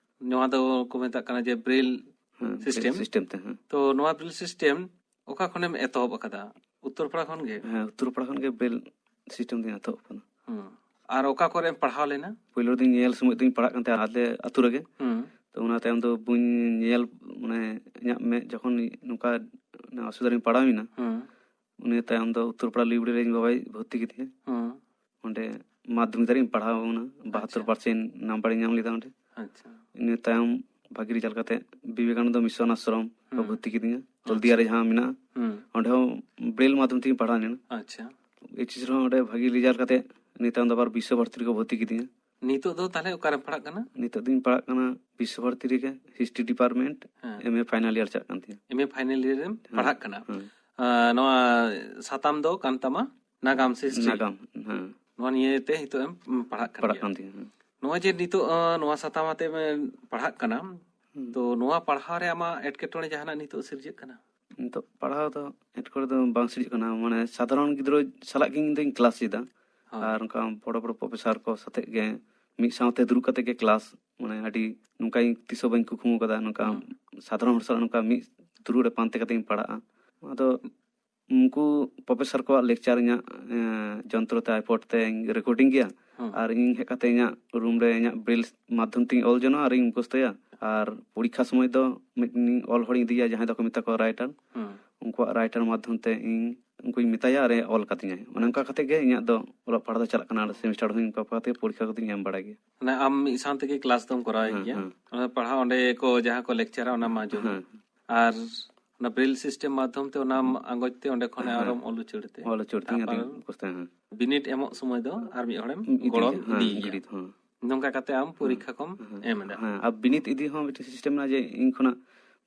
ᱱᱚᱣᱟ ᱫᱚ ᱠᱚ ᱢᱮᱛᱟᱜ ᱠᱟᱱᱟ ᱡᱮ ᱵᱨᱮᱞ ᱦᱮᱸ system? ᱥᱤᱥᱴᱮᱢ ᱛᱮ ᱦᱮᱸ ᱛᱚ ᱱᱚᱣᱟ ᱵᱨᱮᱞ ᱥᱤᱥᱴᱮᱢ ᱚᱠᱟ ᱠᱷᱚᱱᱮᱢ ᱮᱛᱚᱦᱚᱵ ᱟᱠᱟᱫᱟ? ᱩᱛᱛᱚᱨ ᱯᱟᱲᱟ ᱠᱷᱚᱱ ᱜᱮ? ᱦᱮᱸ ᱩᱛᱛᱚᱨ ᱯᱟᱲᱟ ᱠᱷᱚᱱ ᱜᱮ ᱵᱨᱮᱞ ᱥᱤᱥᱴᱮᱢ ᱫᱚᱧ ᱮᱛᱚᱦᱚᱵ ᱟᱠᱟᱫᱟ᱾ ᱦᱩᱸ᱾ ᱟᱨ ᱚᱠᱟ ᱠᱚᱨᱮᱢ ᱯᱟᱲᱦᱟᱣ ᱞᱮᱱᱟ? ᱯᱳᱭᱞᱳ ᱫᱤᱱ ᱧᱮᱞ ᱥᱚᱢᱚᱭ ᱫᱚᱧ ᱯᱟᱲᱦᱟᱜ ᱠᱟᱱ ᱛᱟᱦᱮᱸᱫ ᱟᱞᱮ ᱟᱹᱛᱩ ᱨᱮᱜᱮ᱾ ᱦᱩᱸ᱾ ᱛᱚ ᱚᱱᱟ ᱛᱟᱭᱚᱢ ᱫᱚ ᱵᱟᱹᱧ ᱧᱮᱞ ᱢᱟᱱᱮ ᱤᱧᱟᱹᱜ ᱢᱮᱫ ᱡᱚᱠᱷᱚᱱ ᱱᱚᱝᱠᱟ ᱚᱥᱩᱵᱤᱫᱷᱟ ᱨᱤᱧ ᱯᱟᱲᱟᱣ ᱮᱱᱟ, ᱦᱩᱸ᱾ ᱩᱱᱤ ᱛᱟᱭᱚᱢ ᱫᱚ ᱩᱛᱛᱚᱨ ᱯᱟᱲᱟ ᱞᱤᱵᱽᱨᱮᱨᱤ ᱨᱮ ᱤᱧ ᱵᱟᱵᱟᱭ ᱵᱷᱚᱨᱛᱤ ᱠᱮᱫᱤᱧᱟ᱾ ᱦᱩᱸ᱾ ᱚᱸᱰᱮ ᱢᱟᱫᱽᱫᱷᱚᱢᱤᱠ ᱫᱷᱟᱹᱨᱤᱡ ᱤᱧ ᱯᱟᱲᱦᱟᱣ ᱮᱱᱟ, ᱵᱟᱦᱟᱛᱛᱳᱨ ᱯᱟᱨᱥᱮᱱᱴ ᱱᱟᱢᱵᱟᱨ ᱤᱧ ᱧᱟᱢ ᱞᱮᱫᱟ ᱚᱸᱰᱮ᱾ ᱟᱪᱪᱷᱟ᱾ ᱤᱱᱟᱹ ᱛᱟᱭᱚᱢ ᱵᱷᱟᱹᱜᱤ ᱨᱮᱡᱟᱞᱴ ᱠᱟᱛᱮ ᱵᱤᱵᱮᱠᱟᱱᱚᱱᱫᱚ ᱢᱤᱥᱚᱱ ᱟᱥᱨᱚᱢ ᱠᱚ ᱦᱩᱸ᱾ ᱵᱷᱚᱨᱛᱤ ᱠᱤᱫᱤᱧᱟ, ᱦᱚᱞᱫᱤᱭᱟ ᱨᱮ ᱡᱟᱦᱟᱸ ᱢᱮᱱᱟᱜᱼᱟ᱾ ᱦᱩᱸ᱾ ᱚᱸᱰᱮ ᱦᱚᱸ ᱵᱨᱮᱞ ᱢᱟᱫᱽᱫᱷᱚᱢ ᱛᱮᱜᱤᱧ ᱯᱟᱲᱦᱟᱣ ᱞᱮᱱᱟ᱾ ᱟᱪᱪᱷᱟ᱾ ᱮᱭᱤᱪ ᱮᱥ ᱨᱮᱦᱚᱸ ᱚᱸᱰᱮ ᱵᱷᱟᱹᱜᱤ ᱨᱮᱡᱟᱞᱴ ᱠᱟᱛᱮ ᱤᱱᱟᱹ ᱛᱟᱭᱚᱢ ᱫᱚ ᱟᱵᱟᱨ ᱵᱤᱥᱥᱚ ᱵᱷᱟᱨᱚᱛᱤ ᱨᱮᱠᱚ ᱵᱷᱚᱨᱛᱤ ᱠᱤᱫᱤᱧᱟ᱾ ᱱᱤᱛᱚᱜ ᱫᱚ ᱛᱟᱦᱞᱮ ᱚᱠᱟᱨᱮᱢ ᱯᱟᱲᱦᱟᱜ ᱠᱟᱱᱟ? ᱱᱤᱛᱚᱜ ᱫᱚᱧ ᱯᱟᱲᱦᱟᱜ ᱠᱟᱱᱟ ᱵᱤᱥᱥᱚ ᱵᱷᱟᱨᱚᱛᱤ ᱨᱮᱜᱮ, ᱦᱤᱥᱴᱨᱤ ᱰᱤᱯᱟᱨᱴᱢᱮᱱᱴ, ᱦᱮᱸ᱾ ᱮᱢ ᱮ ᱯᱷᱟᱭᱱᱟᱞ ᱤᱭᱟᱨ ᱪᱟᱞᱟᱜ ᱠᱟᱱ ᱛᱤᱧᱟ᱾ ᱮᱢ ᱮ ᱯᱷᱟᱭᱱᱟᱞ ᱤᱭᱟᱨ ᱨᱮᱢ ᱦᱮᱸ᱾ ᱯᱟᱲᱦᱟᱜ ᱠᱟᱱᱟ᱾ ᱦᱮᱸ᱾ ᱟᱸ, ᱱᱚᱣᱟ ᱥᱟᱛᱟᱢ ᱫᱚ ᱠᱟᱱ ᱛᱟᱢᱟ ᱱᱟᱜᱟᱢ ᱥᱮ ᱦᱤᱥᱴᱨᱤ? ᱱᱟᱜᱟᱢ, ᱦᱮᱸ᱾ ᱱᱚᱣᱟ ᱱᱤᱭᱮ ᱛᱮ ᱱᱤᱛᱚᱜ ᱮᱢ ᱯᱟᱲᱦᱟᱜ ᱠᱟᱱ ᱯᱟᱲᱦᱟᱜ ᱜᱮᱭᱟ᱾ ᱠᱟᱱ ᱛᱤᱧᱟ, ᱦᱮᱸ᱾ ᱱᱚᱣᱟ ᱡᱮ ᱱᱤᱛᱚᱜ ᱟᱸ, ᱱᱚᱣᱟ ᱥᱟᱛᱟᱢ ᱟᱛᱮ ᱮᱢ ᱯᱟᱲᱦᱟᱜ ᱠᱟᱱᱟ, ᱦᱩᱸ᱾ ᱛᱚ ᱱᱚᱣᱟ ᱯᱟᱲᱦᱟᱣ ᱨᱮ ᱟᱢᱟᱜ ᱮᱴᱠᱮᱴᱚᱬᱮ ᱡᱟᱦᱟᱱᱟᱜ ᱱᱤᱛᱚᱜ ᱥᱤᱨᱡᱟᱹᱜ ᱠᱟᱱᱟ? ᱱᱤᱛᱚᱜ ᱯᱟᱲᱦᱟᱣ ᱫᱚ ᱮᱴᱠᱮᱴᱚᱬᱮ ᱫᱚ ᱵᱟᱝ ᱥᱤᱨᱡᱟᱹᱜ ᱠᱟᱱᱟ, ᱢᱟᱱᱮ ᱥᱟᱫᱷᱟᱨᱚᱱ ᱜᱤᱫᱽᱨᱟᱹ ᱥᱟᱞᱟᱜ ᱜᱮ ᱤᱧ ᱫᱚᱧ ᱠᱞᱟᱥ ᱮᱫᱟ᱾ ᱦᱳᱭ᱾ ᱟᱨ ᱚᱱᱠᱟ ᱵᱚᱲᱚ ᱵᱚᱲᱚ ᱯᱨᱚᱯᱷᱮᱥᱟᱨ ᱠᱚ ᱥᱟᱛᱮᱜ ᱜᱮ ᱢᱤᱫ ᱥᱟᱶᱛᱮ ᱫᱩᱲᱩᱵ ᱠᱟᱛᱮ ᱜᱮ ᱠᱞᱟᱥ, ᱢᱟᱱᱮ ᱟᱹᱰᱤ ᱱᱚᱝᱠᱟ ᱤᱧ ᱛᱤᱥ ᱦᱚᱸ ᱵᱟᱹᱧ ᱠᱩᱠᱢᱩ ᱟᱠᱟᱫᱟ ᱱᱚᱝᱠᱟ ᱦᱩᱸ᱾ ᱥᱟᱫᱷᱟᱨᱚᱱ ᱦᱚᱲ ᱥᱟᱞᱟᱜ ᱱᱚᱝᱠᱟ ᱢᱤᱫ ᱫᱩᱲᱩᱵ ᱨᱮ ᱯᱟᱱᱛᱮ ᱠᱟᱛᱮ ᱤᱧ ᱯᱟᱲᱦᱟᱜᱼᱟ᱾ ᱟᱫᱚ ᱩᱱᱠᱩ ᱯᱨᱚᱯᱷᱮᱥᱟᱨ ᱠᱚᱣᱟᱜ ᱞᱮᱠᱪᱟᱨ ᱤᱧᱟᱹᱜ ᱮᱸ, ᱡᱚᱱᱛᱨᱚ ᱛᱮ ᱟᱭᱯᱚᱰ ᱛᱮᱧ ᱨᱮᱠᱚᱨᱰᱤᱝ ᱜᱮᱭᱟ᱾ ᱦᱩᱸ᱾ ᱟᱨ ᱤᱧ ᱦᱮᱡ ᱠᱟᱛᱮ ᱤᱧᱟᱹᱜ ᱨᱩᱢ ᱨᱮ ᱤᱧᱟᱹᱜ ᱵᱨᱮᱞ ᱢᱟᱫᱽᱫᱷᱚᱢ ᱛᱮᱧ ᱚᱞ ᱡᱚᱱᱚᱜᱼᱟ ᱟᱨ ᱤᱧ ᱢᱩᱠᱷᱚᱥᱛᱚᱭᱟ᱾ ᱟᱨ ᱯᱚᱨᱤᱠᱠᱷᱟ ᱥᱚᱢᱚᱭ ᱫᱚ ᱢᱤᱫᱴᱮᱱ ᱚᱞ ᱦᱚᱲᱤᱧ ᱤᱫᱤᱭᱟ, ᱡᱟᱦᱟᱸᱭ ᱫᱚᱠᱚ ᱢᱮᱛᱟ ᱠᱚᱣᱟ ᱨᱟᱭᱴᱟᱨ᱾ ᱦᱩᱸ᱾ ᱩᱱᱠᱩᱣᱟᱜ ᱨᱟᱭᱴᱟᱨ ᱢᱟᱫᱽᱫᱷᱚᱢ ᱛᱮ ᱤᱧ ᱩᱱᱠᱩᱧ ᱢᱮᱛᱟᱭᱟ ᱟᱨ ᱚᱞ ᱠᱟᱛᱤᱧᱟᱭ᱾ ᱚᱱᱮ ᱚᱱᱠᱟ ᱠᱟᱛᱮ ᱜᱮ ᱤᱧᱟᱹᱜ ᱫᱚ ᱚᱞᱚᱜ ᱯᱟᱲᱦᱟᱜ ᱫᱚ ᱪᱟᱞᱟᱜ ᱠᱟᱱᱟ᱾ ᱟᱨ ᱥᱮᱢᱤᱥᱴᱟᱨ ᱦᱚᱸᱧ ᱚᱱᱠᱟ ᱠᱟᱛᱮ ᱯᱚᱨᱤᱠᱠᱷᱟ ᱠᱚᱫᱚᱧ ᱮᱢ ᱵᱟᱲᱟᱭ ᱜᱮᱭᱟ᱾ ᱢᱟᱱᱮ ᱟᱢ ᱢᱤᱫ ᱥᱟᱶ ᱛᱮᱜᱮ ᱠᱞᱟᱥ ᱫᱚᱢ ᱠᱚᱨᱟᱣ ᱦᱮᱸ, ᱜᱮᱭᱟ? ᱦᱮᱸ᱾ ᱚᱱᱟ ᱯᱟᱲᱦᱟᱣ ᱚᱸᱰᱮ ᱠᱚ ᱡᱟᱦᱟᱸ ᱠᱚ ᱞᱮᱠᱪᱟᱨᱟ ᱚᱱᱟᱢ ᱟᱸᱡᱚᱢᱟ᱾ ᱦᱮᱸ᱾ ᱟᱨ ᱚᱱᱟ ᱵᱨᱮᱞ ᱥᱤᱥᱴᱮᱢ ᱢᱟᱫᱽᱫᱷᱚᱢ ᱛᱮ ᱚᱱᱟᱢ ᱟᱸᱜᱚᱪ ᱛᱮ ᱚᱸᱰᱮ ᱠᱷᱚᱱ ᱦᱮᱸ᱾ ᱟᱨᱚᱢ ᱚᱞ ᱩᱪᱟᱹᱲ ᱛᱮ? ᱚᱞ ᱩᱪᱟᱹᱲ ᱛᱤᱧ ᱟᱹᱰᱤ ᱛᱟᱨᱯᱚᱨ ᱢᱩᱠᱷᱚᱥᱛᱚ, ᱦᱮᱸ᱾ ᱵᱤᱱᱤᱰ ᱮᱢᱚᱜ ᱥᱚᱢᱚᱭ ᱫᱚ ᱟᱨ ᱢᱤᱫ ᱦᱚᱲᱮᱢ ᱤᱫᱤ ᱜᱚᱲᱚᱢ ᱜᱮᱭᱟ, ᱦᱮᱸ, ᱤᱫᱤᱭᱮᱭᱟ᱾ ᱜᱤᱰᱤ, ᱦᱮᱸ᱾ ᱱᱚᱝᱠᱟ ᱠᱟᱛᱮ ᱟᱢ ᱯᱚᱨᱤᱠᱠᱷᱟ ᱠᱚᱢ ᱦᱮᱸ᱾ ᱮᱢ ᱮᱫᱟ᱾ ᱦᱮᱸ, ᱟᱨ ᱵᱤᱱᱤᱛ ᱤᱫᱤ ᱦᱚᱸ ᱢᱤᱫᱴᱮᱱ ᱥᱤᱥᱴᱮᱢ ᱢᱮᱱᱟᱜᱼᱟ ᱡᱮ ᱤᱧ ᱠᱷᱚᱱᱟᱜ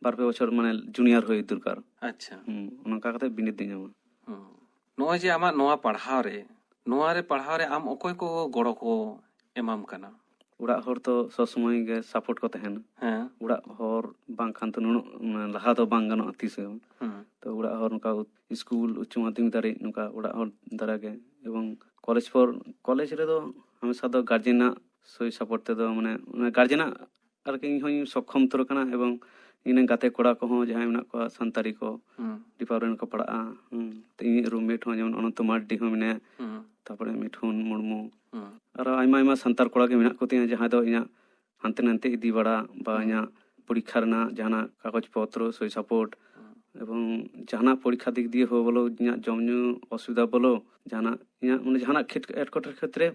ᱵᱟᱨ ᱯᱮ ᱵᱚᱪᱷᱚᱨ ᱢᱟᱱᱮ ᱡᱩᱱᱤᱭᱟᱨ ᱦᱩᱭ ᱫᱚᱨᱠᱟᱨ᱾ ᱟᱪᱪᱷᱟ᱾ ᱦᱩᱸ, ᱚᱱᱠᱟ ᱠᱟᱛᱮ ᱵᱤᱱᱤᱛ ᱫᱚᱧ ᱮᱢᱟ᱾ ᱦᱩᱸ᱾ ᱱᱚᱜᱼᱚᱭ ᱡᱮ ᱟᱢᱟᱜ ᱱᱚᱣᱟ ᱯᱟᱲᱦᱟᱣ ᱨᱮ, ᱱᱚᱣᱟ ᱨᱮ ᱯᱟᱲᱦᱟᱣ ᱨᱮ ᱟᱢ ᱚᱠᱚᱭ ᱠᱚ ᱜᱚᱲᱚ ᱠᱚ ᱮᱢᱟᱢ ᱠᱟᱱᱟ? ᱚᱲᱟᱜ ᱦᱚᱲ ᱛᱚ ᱥᱚᱵ ᱥᱚᱢᱚᱭ ᱜᱮ ᱥᱟᱯᱳᱨᱴ ᱠᱚ ᱛᱟᱦᱮᱱᱟ᱾ ᱦᱮᱸ᱾ ᱚᱲᱟᱜ ᱦᱚᱲ ᱵᱟᱝᱠᱷᱟᱱ ᱛᱚ ᱱᱩᱱᱟᱹᱜ, ᱢᱟᱱᱮ, ᱞᱟᱦᱟ ᱫᱚ ᱵᱟᱝ ᱜᱟᱱᱚᱜᱼᱟ ᱛᱤᱥ ᱦᱚᱸ᱾ ᱦᱩᱸ᱾ ᱛᱚ ᱚᱲᱟᱜ ᱦᱚᱲ ᱱᱚᱝᱠᱟ ᱩ- ᱥᱠᱩᱞ ᱩᱪᱪᱚ ᱢᱟᱫᱽᱫᱷᱚᱢᱤᱠ ᱫᱷᱟᱹᱨᱤᱡ ᱱᱚᱝᱠᱟ ᱚᱲᱟᱜ ᱦᱚᱲ ᱫᱟᱨᱟ ᱜᱮ, ᱮᱵᱚᱝ ᱠᱚᱞᱮᱡᱽ ᱯᱚᱨ ᱠᱚᱞᱮᱡᱽ ᱨᱮᱫᱚ ᱦᱟᱢᱮᱥᱟ ᱫᱚ ᱜᱟᱨᱡᱮᱱᱟᱜ ᱥᱳᱭ ᱥᱟᱯᱳᱨᱴ ᱛᱮᱫᱚ, ᱢᱟᱱᱮ ᱚᱱᱟ ᱜᱟᱨᱡᱮᱱᱟᱜ ᱟᱨᱠᱤ ᱤᱧ ᱦᱚᱸᱧ ᱥᱚᱠᱠᱷᱚᱢ ᱩᱛᱟᱹᱨ ᱟᱠᱟᱱᱟ, ᱮᱵᱚᱝ ᱤᱧ ᱨᱮᱱ ᱜᱟᱛᱮ ᱠᱚᱲᱟ ᱠᱚᱦᱚᱸ ᱡᱟᱦᱟᱸᱭ ᱢᱮᱱᱟᱜ ᱠᱚᱣᱟ ᱥᱟᱱᱛᱟᱲᱤ ᱠᱚ ᱦᱩᱸ ᱰᱤᱯᱟᱨᱴᱢᱮᱱᱴ ᱠᱚ ᱯᱟᱲᱦᱟᱜᱼᱟ᱾ ᱦᱩᱸ, ᱛᱚ ᱤᱧᱤᱡ ᱨᱩᱢᱢᱮᱴ ᱦᱚᱸ ᱡᱮᱢᱚᱱ ᱚᱱᱚᱱᱛᱚ ᱢᱟᱨᱰᱤ ᱦᱚᱸ ᱢᱮᱱᱟᱭᱟ, ᱦᱩᱸ ᱛᱟᱨᱯᱚᱨᱮ ᱢᱤᱴᱷᱩᱱ ᱢᱩᱨᱢᱩ, ᱦᱩᱸ ᱟᱨᱚ ᱟᱭᱢᱟ ᱟᱭᱢᱟ ᱥᱟᱱᱛᱟᱲ ᱠᱚᱲᱟ ᱜᱮ ᱢᱮᱱᱟᱜ ᱠᱚᱛᱤᱧᱟ ᱡᱟᱦᱟᱸᱭ ᱫᱚ ᱤᱧᱟᱹᱜ ᱦᱟᱱᱛᱮ ᱱᱟᱛᱮ ᱤᱫᱤ ᱵᱟᱲᱟ ᱵᱟ ᱦᱩᱸ ᱤᱧᱟᱹᱜ ᱯᱚᱨᱤᱠᱠᱷᱟ ᱨᱮᱱᱟᱜ ᱡᱟᱦᱟᱱᱟᱜ ᱠᱟᱜᱚᱡᱽ ᱯᱚᱛᱨᱚ ᱥᱳᱭ ᱥᱟᱯᱳᱨᱴ ᱦᱩᱸ ᱮᱵᱚᱝ ᱡᱟᱦᱟᱱᱟᱜ ᱯᱚᱨᱤᱠᱠᱷᱟ ᱫᱤᱠ ᱫᱤᱭᱮ ᱦᱚᱸ ᱵᱚᱞᱚ, ᱤᱧᱟᱹᱜ ᱡᱚᱢ ᱧᱩ ᱚᱥᱩᱵᱤᱫᱷᱟ ᱵᱚᱞᱚ, ᱡᱟᱦᱟᱱᱟᱜ ᱤᱧᱟᱹᱜ ᱢᱟᱱᱮ ᱡᱟᱦᱟᱱᱟᱜ ᱠᱷᱮᱛ ᱮᱴᱠᱮᱴᱚᱬᱮ ᱠᱷᱮᱛᱨᱮ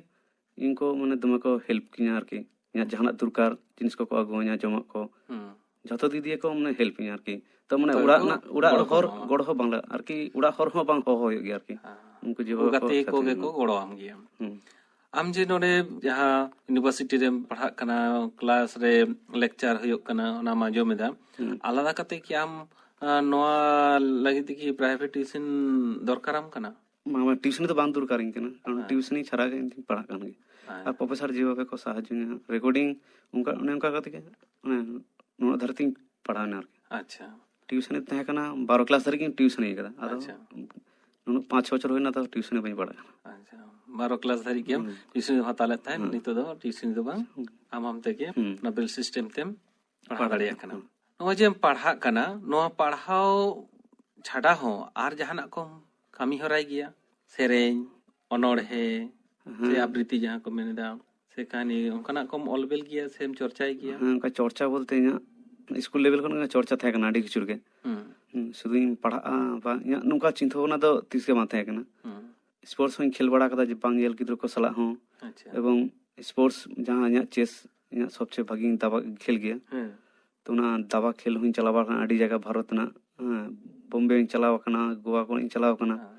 ᱤᱧ ᱠᱚ ᱢᱟᱱᱮ ᱫᱚᱢᱮ ᱠᱚ ᱦᱮᱞᱯ ᱠᱤᱧᱟ ᱟᱨᱠᱤ᱾ ᱤᱧᱟᱹᱜ ᱡᱟᱦᱟᱱᱟᱜ ᱫᱚᱨᱠᱟᱨ ᱡᱤᱱᱤᱥ ᱠᱚᱠᱚ ᱟᱹᱜᱩᱣᱟᱹᱧᱟ, ᱡᱚᱢᱟᱜ ᱠᱚ, ᱦᱩᱸ ᱡᱷᱚᱛᱚ ᱫᱤᱠ ᱫᱤᱭᱮ ᱠᱚ ᱢᱟᱱᱮ ᱦᱮᱞᱯ ᱤᱧᱟ ᱟᱨᱠᱤ᱾ ᱛᱚ ᱢᱟᱱᱮ ᱡᱚᱛᱚ ᱚᱲᱟᱜ ᱜᱮᱠᱚ ᱨᱮᱱᱟᱜ ᱚᱲᱟᱜ ᱜᱚᱲᱚ ᱠᱚ ᱦᱚᱲ ᱮᱢᱟᱢᱟ᱾ ᱜᱚᱲᱚ ᱦᱚᱸ ᱵᱟᱝ ᱞᱟᱜᱟᱜᱼᱟ ᱟᱨᱠᱤ, ᱚᱲᱟᱜ ᱦᱚᱲ ᱦᱚᱸ ᱵᱟᱝ ᱦᱚᱦᱚ ᱦᱩᱭᱩᱜ ᱜᱮᱭᱟ ᱟᱨᱠᱤ᱾ ᱦᱮᱸ᱾ ᱩᱱᱠᱩ ᱩᱱᱠᱩ ᱡᱮᱵᱷᱟᱵᱮ ᱠᱚ ᱜᱟᱛᱮ ᱠᱚᱜᱮ ᱥᱟᱛᱷᱤᱧ ᱠᱚ ᱜᱚᱲᱚᱣᱟᱢ ᱜᱮᱭᱟ᱾ ᱦᱩᱸ᱾ ᱟᱢ ᱡᱮ ᱱᱚᱰᱮ ᱡᱟᱦᱟᱸ ᱤᱭᱩᱱᱤᱵᱷᱟᱨᱥᱤᱴᱤ ᱨᱮᱢ ᱯᱟᱲᱦᱟᱜ ᱠᱟᱱᱟ, ᱠᱞᱟᱥ ᱨᱮ ᱞᱮᱠᱪᱟᱨ ᱦᱩᱭᱩᱜ ᱠᱟᱱᱟ, ᱚᱱᱟᱢ ᱟᱸᱡᱚᱢ ᱮᱫᱟ, ᱦᱩᱸ᱾ ᱟᱞᱟᱫᱟ ᱠᱟᱛᱮ ᱠᱤ ᱟᱢ ᱟ, ᱱᱚᱣᱟ ᱞᱟᱹᱜᱤᱫ ᱛᱮ ᱠᱤ ᱯᱨᱟᱭᱵᱷᱮᱴ ᱴᱤᱭᱩᱥᱚᱱ ᱫᱚᱨᱠᱟᱨᱟᱢ ᱠᱟᱱᱟ? ᱵᱟᱝ, ᱵᱟᱝ, ᱴᱤᱭᱩᱥᱚᱱᱤ ᱫᱚ ᱵᱟᱝ ᱫᱚᱨᱠᱟᱨᱤᱧ ᱠᱟᱱᱟ, ᱠᱟᱨᱚᱱ ᱦᱮᱸ᱾ ᱴᱤᱭᱩᱥᱚᱱᱤ ᱪᱷᱟᱲᱟ ᱜᱮ ᱤᱧ ᱫᱚᱧ ᱯᱟᱲᱦᱟᱜ ᱠᱟᱱ ᱜᱮᱭᱟ᱾ ᱦᱮᱸ᱾ ᱟᱨ ᱯᱨᱚᱯᱷᱮᱥᱚᱨ ᱡᱮᱵᱷᱟᱵᱮ ᱠᱚ ᱥᱟᱦᱟᱡᱽᱡᱚᱧᱟ, ᱨᱮᱠᱚᱨᱰᱤᱝ ᱚᱱᱠᱟ ᱚᱱᱮ ᱚᱱᱠᱟ ᱠᱟᱛᱮ ᱜᱮ ᱢᱟᱱᱮ ᱱᱩᱱᱟᱹᱜ ᱫᱷᱟᱹᱨᱤᱡ ᱛᱤᱧ ᱯᱟᱲᱦᱟᱣᱱᱟ ᱟᱨᱠᱤ᱾ ᱟᱪᱪᱷᱟ᱾ ᱴᱤᱭᱩᱥᱚᱱᱤ ᱛᱟᱦᱮᱸ ᱠᱟᱱᱟ, ᱵᱟᱨᱚ ᱠᱞᱟᱥ ᱫᱷᱟᱹᱨᱤᱡ ᱜᱤᱧ ᱴᱤᱭᱩᱥᱚᱱᱤ ᱠᱟᱫᱟ᱾ ᱟᱫᱚ ᱟᱪᱪᱷᱟ᱾ ᱱᱩᱱᱟᱹᱜ ᱯᱟᱸᱪ ᱪᱷᱚ ᱵᱚᱪᱷᱚᱨ ᱦᱩᱭᱱᱟ, ᱛᱟᱣ ᱴᱤᱭᱩᱥᱚᱱᱤ ᱵᱟᱹᱧ ᱯᱟᱲᱦᱟᱜ ᱠᱟᱱᱟ᱾ ᱟᱪᱪᱷᱟ, ᱵᱟᱨᱚ ᱠᱞᱟᱥ ᱫᱷᱟᱹᱨᱤᱡ ᱜᱮᱢ ᱦᱩᱸ᱾ ᱴᱤᱭᱩᱥᱚᱱᱤ ᱦᱟᱛᱟᱣ ᱞᱮᱫ ᱛᱟᱦᱮᱸᱫ, ᱦᱩᱸ᱾ ᱱᱤᱛᱚᱜ ᱫᱚ ᱴᱤᱭᱩᱥᱚᱱᱤ ᱫᱚ ᱵᱟᱝ, ᱦᱩᱸ᱾ ᱟᱢ ᱟᱢ ᱛᱮᱜᱮ ᱦᱩᱸ᱾ ᱚᱱᱟ ᱵᱤᱞ ᱥᱤᱥᱴᱮᱢ ᱛᱮᱢ ᱯᱟᱲᱦᱟᱣ ᱯᱟᱲᱦᱟᱣ ᱫᱟᱲᱮᱭᱟᱜ ᱫᱟᱲᱮᱭᱟᱜ ᱠᱟᱱᱟ᱾ ᱠᱟᱱᱟ᱾ ᱱᱚᱜᱼᱚᱭ ᱡᱮᱢ ᱯᱟᱲᱦᱟᱜ ᱠᱟᱱᱟ, ᱱᱚᱣᱟ ᱯᱟᱲᱦᱟᱣ ᱪᱷᱟᱰᱟ ᱦᱚᱸ ᱟᱨ ᱡᱟᱦᱟᱱᱟᱜ ᱠᱚᱢ ᱠᱟᱹᱢᱤ ᱦᱚᱨᱟᱭ ᱜᱮᱭᱟ? ᱥᱮᱨᱮᱧ, ᱚᱱᱚᱬᱦᱮ, ᱥᱮ ᱦᱮᱸ᱾ ᱟᱵᱨᱤᱛᱤ ᱡᱟᱦᱟᱸ ᱠᱚ ᱢᱮᱱ ᱮᱫᱟ, ᱥᱮ ᱠᱟᱹᱦᱱᱤ, ᱚᱱᱠᱟᱱᱟᱜ ᱠᱚᱢ ᱚᱞ ᱵᱮᱞ ᱜᱮᱭᱟ ᱥᱮᱢ ᱪᱚᱨᱪᱟᱭ ᱜᱮᱭᱟ? ᱦᱮᱸ, ᱚᱱᱠᱟ ᱪᱚᱨᱪᱟ ᱵᱚᱞᱛᱮ ᱤᱧᱟᱹᱜ ᱥᱠᱩᱞ ᱞᱮᱵᱮᱞ ᱠᱷᱚᱱ ᱜᱮ ᱪᱚᱨᱪᱟ ᱛᱟᱦᱮᱸ ᱠᱟᱱᱟ ᱟᱹᱰᱤ ᱠᱤᱪᱷᱩ ᱨᱮᱜᱮ᱾ ᱦᱩᱸ, ᱦᱩᱸ, ᱥᱩᱫᱷᱩᱧ ᱯᱟᱲᱦᱟᱜᱼᱟ ᱵᱟ ᱤᱧᱟᱹᱜ ᱱᱚᱝᱠᱟ ᱪᱤᱱᱛᱟᱹ ᱵᱷᱟᱵᱽᱱᱟ ᱫᱚ ᱛᱤᱥ ᱜᱮ ᱵᱟᱝ ᱛᱟᱦᱮᱸ ᱠᱟᱱᱟ᱾ ᱦᱩᱸ, ᱥᱯᱳᱨᱴᱥ ᱦᱚᱸᱧ ᱠᱷᱮᱞ ᱵᱟᱲᱟ ᱠᱟᱫᱟ, ᱡᱮ ᱵᱟᱝ ᱧᱮᱞ ᱜᱤᱫᱽᱨᱟᱹ ᱠᱚ ᱥᱟᱞᱟᱜ ᱦᱚᱸ᱾ ᱟᱪᱪᱷᱟ᱾ ᱮᱵᱚᱝ ᱥᱯᱳᱨᱴᱥ ᱡᱟᱦᱟᱸ ᱤᱧᱟᱹᱜ ᱪᱮᱥ, ᱤᱧᱟᱹᱜ ᱥᱚᱵᱪᱮᱭᱮ ᱵᱷᱟᱜᱤᱧ ᱫᱟᱵᱟ ᱠᱷᱮᱞ ᱜᱮᱭᱟ᱾ ᱦᱮᱸ, ᱛᱚ ᱚᱱᱟ ᱫᱟᱵᱟ ᱠᱷᱮᱞ ᱦᱚᱸᱧ ᱪᱟᱞᱟᱣ ᱵᱟᱲᱟ ᱟᱠᱟᱱᱟ ᱟᱹᱰᱤ ᱡᱟᱭᱜᱟ ᱵᱷᱟᱨᱚᱛ ᱨᱮᱱᱟᱜ, ᱦᱮᱸ, ᱵᱳᱢᱵᱮ ᱦᱚᱸᱧ ᱪᱟᱞᱟᱣ ᱟᱠᱟᱱᱟ, ᱜᱳᱣᱟ ᱠᱚᱨᱮᱧ ᱪᱟᱞᱟᱣ ᱟᱠᱟᱱᱟ, ᱦᱮᱸ᱾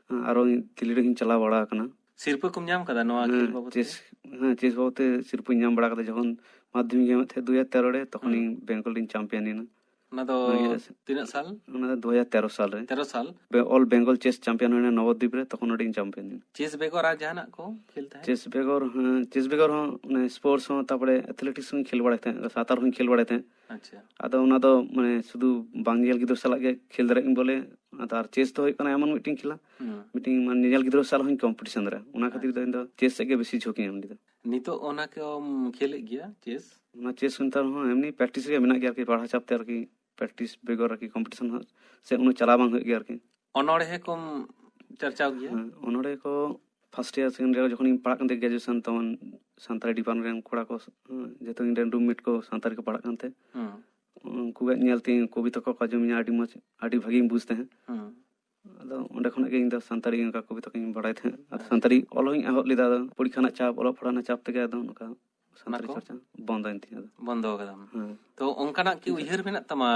ᱦᱮᱸ, ᱟᱨᱚ ᱫᱤᱞᱞᱤ ᱨᱮᱦᱚᱸᱧ ᱪᱟᱞᱟᱣ ᱵᱟᱲᱟ ᱟᱠᱟᱱᱟ᱾ ᱥᱤᱨᱯᱟᱹ ᱠᱚᱢ ᱧᱟᱢ ᱠᱟᱫᱟ ᱱᱚᱣᱟ ᱠᱷᱮᱞ ᱦᱮᱸ, ᱵᱟᱵᱚᱫ ᱪᱮᱥ, ᱛᱮ? ᱦᱮᱸ, ᱪᱮᱥ ᱵᱟᱵᱚᱫ ᱛᱮ ᱥᱤᱨᱯᱟᱹᱧ ᱧᱟᱢ ᱵᱟᱲᱟ ᱠᱟᱫᱟ ᱡᱚᱠᱷᱚᱱ ᱢᱟᱫᱽᱫᱷᱚᱢᱤᱠ ᱤᱧ ᱮᱢᱮᱫ ᱛᱟᱦᱮᱸᱫ ᱫᱩ ᱦᱟᱡᱟᱨ ᱛᱮᱨᱚ ᱨᱮ, ᱛᱚᱠᱷᱚᱱ ᱦᱩᱸ᱾ ᱤᱧ ᱵᱮᱝᱜᱚᱞ ᱨᱤᱧ ᱪᱟᱢᱯᱤᱭᱟᱱ ᱮᱱᱟ᱾ ᱚᱱᱟ ᱫᱚ ᱚᱱᱟᱜᱮ ᱟᱥ- ᱛᱤᱱᱟᱹᱜ ᱥᱟᱞ? ᱚᱱᱟ ᱫᱚ ᱫᱩ ᱦᱟᱡᱟᱨ ᱛᱮᱨᱚ ᱥᱟᱞ ᱨᱮ ᱛᱮᱨᱚ ᱥᱟᱞ᱾ ᱚᱞ ᱵᱮᱝᱜᱚᱞ ᱪᱮᱥ ᱪᱟᱢᱯᱤᱭᱟᱱ ᱦᱩᱭᱱᱟ ᱱᱚᱵᱚᱫᱤᱯ ᱨᱮ, ᱛᱚᱠᱷᱚᱱ ᱚᱸᱰᱮᱧ ᱪᱟᱢᱯᱤᱭᱟᱱ ᱮᱱᱟ᱾ ᱪᱮᱥ ᱵᱮᱜᱚᱨ ᱟᱨ ᱡᱟᱦᱟᱱᱟᱜ ᱠᱚ ᱠᱷᱮᱞ ᱛᱟᱦᱮᱸᱫ? ᱪᱮᱥ ᱵᱮᱜᱚᱨ ᱦᱮᱸ, ᱪᱮᱥ ᱵᱮᱜᱚᱨ ᱦᱚᱸ ᱢᱟᱱᱮ ᱥᱯᱳᱨᱴᱥ ᱦᱚᱸ, ᱛᱟᱨᱯᱚᱨᱮ ᱮᱛᱷᱞᱮᱴᱤᱠᱥ ᱦᱚᱸᱧ ᱠᱷᱮᱞ ᱵᱟᱲᱟᱭ ᱛᱟᱦᱮᱸᱫ, ᱥᱟᱸᱛᱟᱨ ᱦᱚᱸᱧ ᱠᱷᱮᱞ ᱵᱟᱲᱟᱭ ᱛᱟᱦᱮᱸᱫ᱾ ᱟᱪᱪᱷᱟ᱾ ᱟᱫᱚ ᱚᱱᱟ ᱫᱚ ᱢᱟᱱᱮ ᱥᱩᱫᱷᱩ ᱵᱟᱝ ᱧᱮᱧᱮᱞ ᱜᱤᱫᱽᱨᱟᱹ ᱥᱟᱞᱟᱜ ᱜᱮ ᱠᱷᱮᱞ ᱫᱟᱲᱮᱭᱟᱜ ᱤᱧ ᱵᱚᱞᱮ᱾ ᱟᱫᱚ ᱟᱨ ᱪᱮᱥ ᱫᱚ ᱦᱩᱭᱩᱜ ᱠᱟᱱᱟ ᱮᱢᱚᱱ ᱢᱤᱫᱴᱮᱱ ᱠᱷᱮᱞᱟ, ᱦᱩᱸ᱾ ᱢᱤᱫᱴᱮᱱ ᱢᱟᱱᱮ ᱧᱮᱧᱮᱞ ᱜᱤᱫᱽᱨᱟᱹ ᱥᱟᱞᱟᱜ ᱦᱚᱸᱧ ᱠᱚᱢᱯᱤᱴᱤᱥᱚᱱ ᱫᱟᱲᱮᱭᱟᱜᱼᱟ᱾ ᱚᱱᱟ ᱠᱷᱟᱹᱛᱤᱨ ᱫᱚ ᱤᱧ ᱫᱚ ᱪᱮᱥ ᱥᱮᱫ ᱜᱮ ᱵᱮᱥᱤ ᱡᱷᱩᱸᱠ ᱤᱧ ᱮᱢ ᱞᱮᱫᱟ᱾ ᱱᱤᱛᱚᱜ ᱚᱱᱟ ᱠᱚᱢ ᱠᱷᱮᱞᱮᱫ ᱜᱮᱭᱟ ᱪᱮᱥ? ᱚᱱᱟ ᱪᱮᱥ ᱥᱮᱱᱴᱟᱨ ᱦᱚᱸ ᱮᱢᱱᱤ ᱯᱨᱮᱠᱴᱤᱥ ᱨᱮ ᱢᱮᱱᱟᱜ ᱜᱮᱭᱟ ᱟᱨᱠᱤ, ᱯᱟᱲᱦᱟᱣ ᱪᱟᱯ ᱛᱮ ᱟᱨᱠᱤ, ᱯᱨᱮᱠᱴᱤᱥ ᱵᱮᱜᱚᱨ ᱟᱨᱠᱤ ᱠᱚᱢᱯᱤᱴᱤᱥᱚᱱ ᱦᱚᱸ ᱥᱮ ᱩᱱᱟᱹᱜ ᱪᱟᱞᱟᱣ ᱵᱟᱝ ᱦᱩᱭᱩᱜ ᱜᱮᱭᱟ ᱟᱨᱠᱤ᱾ ᱚᱱᱚᱬᱦᱮ ᱠᱚᱢ ᱪᱟᱨᱪᱟᱣ ᱜᱮᱭᱟ? ᱦᱮᱸ, ᱚᱱᱚᱬᱦᱮ ᱠᱚ ᱯᱷᱟᱨᱥᱴ ᱤᱭᱟᱨ ᱥᱮᱠᱮᱱᱰ ᱤᱭᱟᱨ ᱡᱚᱠᱷᱚᱱᱤᱧ ᱯᱟᱲᱦᱟᱜ ᱠᱟᱱ ᱛᱟᱦᱮᱸᱫ ᱜᱨᱮᱡᱩᱭᱮᱥᱚᱱ, ᱛᱚᱠᱷᱚᱱ ᱥᱟᱱᱛᱟᱲᱤ ᱰᱤᱯᱟᱨᱴᱢᱮᱱᱴ ᱨᱮᱱ ᱠᱚᱲᱟ ᱠᱚ, ᱦᱮᱸ, ᱡᱚᱛᱚ ᱤᱧ ᱨᱮᱱ ᱨᱩᱢᱢᱮᱴ ᱠᱚ ᱥᱟᱱᱛᱟᱲᱤ ᱠᱚ ᱯᱟᱲᱦᱟᱜ ᱠᱟᱱ ᱛᱟᱦᱮᱸᱫ᱾ ᱦᱩᱸ᱾ ᱩᱱᱠᱩᱣᱟᱜ ᱧᱮᱞ ᱛᱮ ᱠᱚᱵᱤᱛᱟ ᱠᱚᱠᱚ ᱟᱸᱡᱚᱢᱤᱧᱟ, ᱟᱹᱰᱤ ᱢᱚᱡᱽ, ᱟᱹᱰᱤ ᱵᱷᱟᱹᱜᱤᱧ ᱵᱩᱡᱽ ᱛᱟᱦᱮᱸᱫ᱾ ᱦᱩᱸ᱾ ᱟᱫᱚ ᱚᱸᱰᱮ ᱠᱷᱚᱱᱟᱜ ᱜᱮ ᱤᱧ ᱫᱚ ᱥᱟᱱᱛᱟᱲᱤ ᱚᱱᱠᱟ ᱠᱚᱵᱤᱛᱟ ᱠᱚᱧ ᱵᱟᱲᱟᱭ ᱛᱟᱦᱮᱸᱫ᱾ ᱟᱫᱚ ᱥᱟᱱᱛᱟᱲᱤ ᱚᱞ ᱦᱚᱸᱧ ᱮᱦᱚᱵ ᱞᱮᱫᱟ᱾ ᱟᱫᱚ ᱯᱚᱨᱤᱠᱠᱷᱟ ᱨᱮᱱᱟᱜ ᱪᱟᱯ, ᱚᱞᱚᱜ ᱯᱟᱲᱦᱟᱜ ᱨᱮᱱᱟᱜ ᱪᱟᱯ ᱛᱮᱜᱮ ᱟᱫᱚ ᱱᱚᱝᱠᱟ ᱥᱟᱱᱛᱟᱲᱤ ᱠᱚ? ᱪᱚᱨᱪᱟ ᱵᱚᱱᱫᱚᱭᱮᱱ ᱛᱤᱧᱟ ᱟᱫᱚ᱾ ᱵᱚᱱᱫᱚ ᱟᱠᱟᱫᱟᱢ᱾ ᱦᱮᱸ᱾ ᱛᱚ ᱚᱱᱠᱟᱱᱟᱜ ᱠᱤ ᱩᱭᱦᱟᱹᱨ ᱢᱮᱱᱟᱜ ᱛᱟᱢᱟ,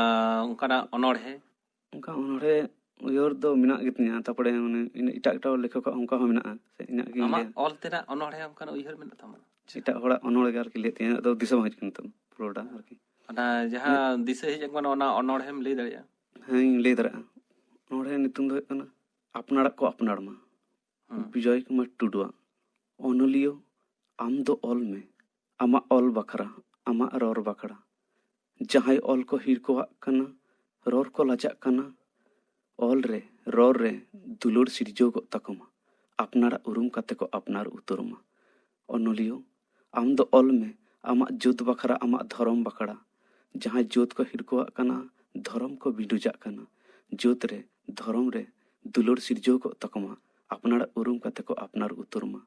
ᱚᱱᱠᱟᱱᱟᱜ ᱚᱱᱚᱬᱦᱮ? ᱚᱱᱠᱟ ᱚᱱᱚᱬᱦᱮ ᱩᱭᱦᱟᱹᱨ ᱫᱚ ᱢᱮᱱᱟᱜ ᱜᱮᱛᱤᱧᱟ, ᱛᱟᱨᱯᱚᱨᱮ ᱢᱟᱱᱮ ᱤᱧ ᱮᱴᱟᱜ ᱮᱴᱟᱜ ᱞᱮᱠᱷᱚᱠᱟᱜ ᱚᱱᱠᱟ ᱦᱚᱸ ᱢᱮᱱᱟᱜᱼᱟ, ᱥᱮ ᱤᱧᱟᱹᱜ ᱜᱮ ᱟᱢᱟᱜ ᱞᱟᱹᱭᱟ᱾ ᱚᱞ ᱛᱮᱱᱟᱜ ᱚᱱᱚᱬᱦᱮ ᱚᱱᱠᱟᱱᱟᱜ ᱩᱭᱦᱟᱹᱨ ᱢᱮᱱᱟᱜ ᱛᱟᱢᱟ? ᱮᱴᱟᱜ ᱦᱚᱲᱟᱜ ᱚᱱᱚᱬᱦᱮ ᱜᱮ ᱟᱨᱠᱤ ᱞᱟᱹᱭᱮᱫ ᱛᱤᱧᱟᱹ, ᱟᱫᱚ ᱫᱤᱥᱟᱹ ᱵᱟᱝ ᱦᱤᱡᱩᱜ ᱠᱟᱱᱟ ᱱᱤᱛᱚᱜ ᱯᱩᱨᱟᱹᱴᱟ ᱟᱨᱠᱤ᱾ ᱚᱱᱟ ᱡᱟᱦᱟᱸ ᱫᱤᱥᱟᱹ ᱦᱮᱡ ᱟᱠᱟᱱᱟ ᱚᱱᱟ ᱚᱱᱚᱬᱦᱮᱢ ᱞᱟᱹᱭ ᱫᱟᱲᱮᱭᱟᱜᱼᱟ? ᱦᱮᱸ, ᱤᱧ ᱞᱟᱹᱭ ᱫᱟᱲᱮᱭᱟᱜᱼᱟ᱾ ᱚᱱᱚᱬᱦᱮ ᱧᱩᱛᱩᱢ ᱫᱚ ᱦᱩᱭᱩᱜ ᱠᱟᱱᱟ ᱟᱯᱱᱟᱨᱟᱜ ᱠᱚ ᱟᱯᱱᱟᱨ ᱢᱟ᱾ ᱦᱩᱸ᱾ ᱵᱤᱡᱚᱭ ᱠᱩᱢᱟᱨ ᱴᱩᱰᱩᱣᱟᱜ᱾ ᱚᱱᱚᱞᱤᱭᱟᱹ, ᱟᱢ ᱫᱚ ᱚᱞ ᱢᱮ ᱟᱢᱟᱜ ᱚᱞ ᱵᱟᱠᱷᱨᱟ, ᱟᱢᱟᱜ ᱨᱚᱲ ᱵᱟᱠᱷᱨᱟ᱾ ᱡᱟᱦᱟᱸᱭ ᱚᱞ ᱠᱚ ᱦᱤᱨᱠᱟᱹᱣᱟᱜ ᱠᱟᱱᱟ, ᱨᱚᱲ ᱠᱚ ᱞᱟᱡᱟᱜ ᱠᱟᱱᱟ, ᱚᱞ ᱨᱮ, ᱨᱚᱲ ᱨᱮ ᱫᱩᱞᱟᱹᱲ ᱥᱤᱨᱡᱟᱹᱣ ᱠᱚᱜ ᱛᱟᱠᱚ ᱢᱟ, ᱟᱯᱱᱟᱨᱟᱜ ᱩᱨᱩᱢ ᱠᱟᱛᱮ ᱠᱚ ᱟᱯᱱᱟᱨ ᱩᱛᱟᱹᱨ ᱢᱟ᱾ ᱚᱱᱚᱞᱤᱭᱟᱹ, ᱟᱢ ᱫᱚ ᱚᱞ ᱢᱮ ᱟᱢᱟᱜ ᱡᱟᱹᱛ ᱵᱟᱠᱷᱨᱟ, ᱟᱢᱟᱜ ᱫᱷᱚᱨᱚᱢ ᱵᱟᱠᱷᱨᱟ᱾ ᱡᱟᱦᱟᱸᱭ ᱡᱟᱹᱛ ᱠᱚ ᱦᱤᱨᱠᱟᱹᱣᱟᱜ ᱠᱟᱱᱟ, ᱫᱷᱚᱨᱚᱢ ᱠᱚ ᱵᱤᱰᱩᱡᱟᱜ ᱠᱟᱱᱟ, ᱡᱟᱹᱛ ᱨᱮ, ᱫᱷᱚᱨᱚᱢ ᱨᱮ ᱫᱩᱞᱟᱹᱲ ᱥᱤᱨᱡᱟᱹᱣ ᱠᱚᱜ ᱛᱟᱠᱚ ᱢᱟ, ᱟᱯᱱᱟᱨᱟᱜ ᱩᱨᱩᱢ ᱠᱟᱛᱮ ᱠᱚ ᱟᱯᱱᱟᱨ ᱩᱛᱟᱹᱨ ᱢᱟ᱾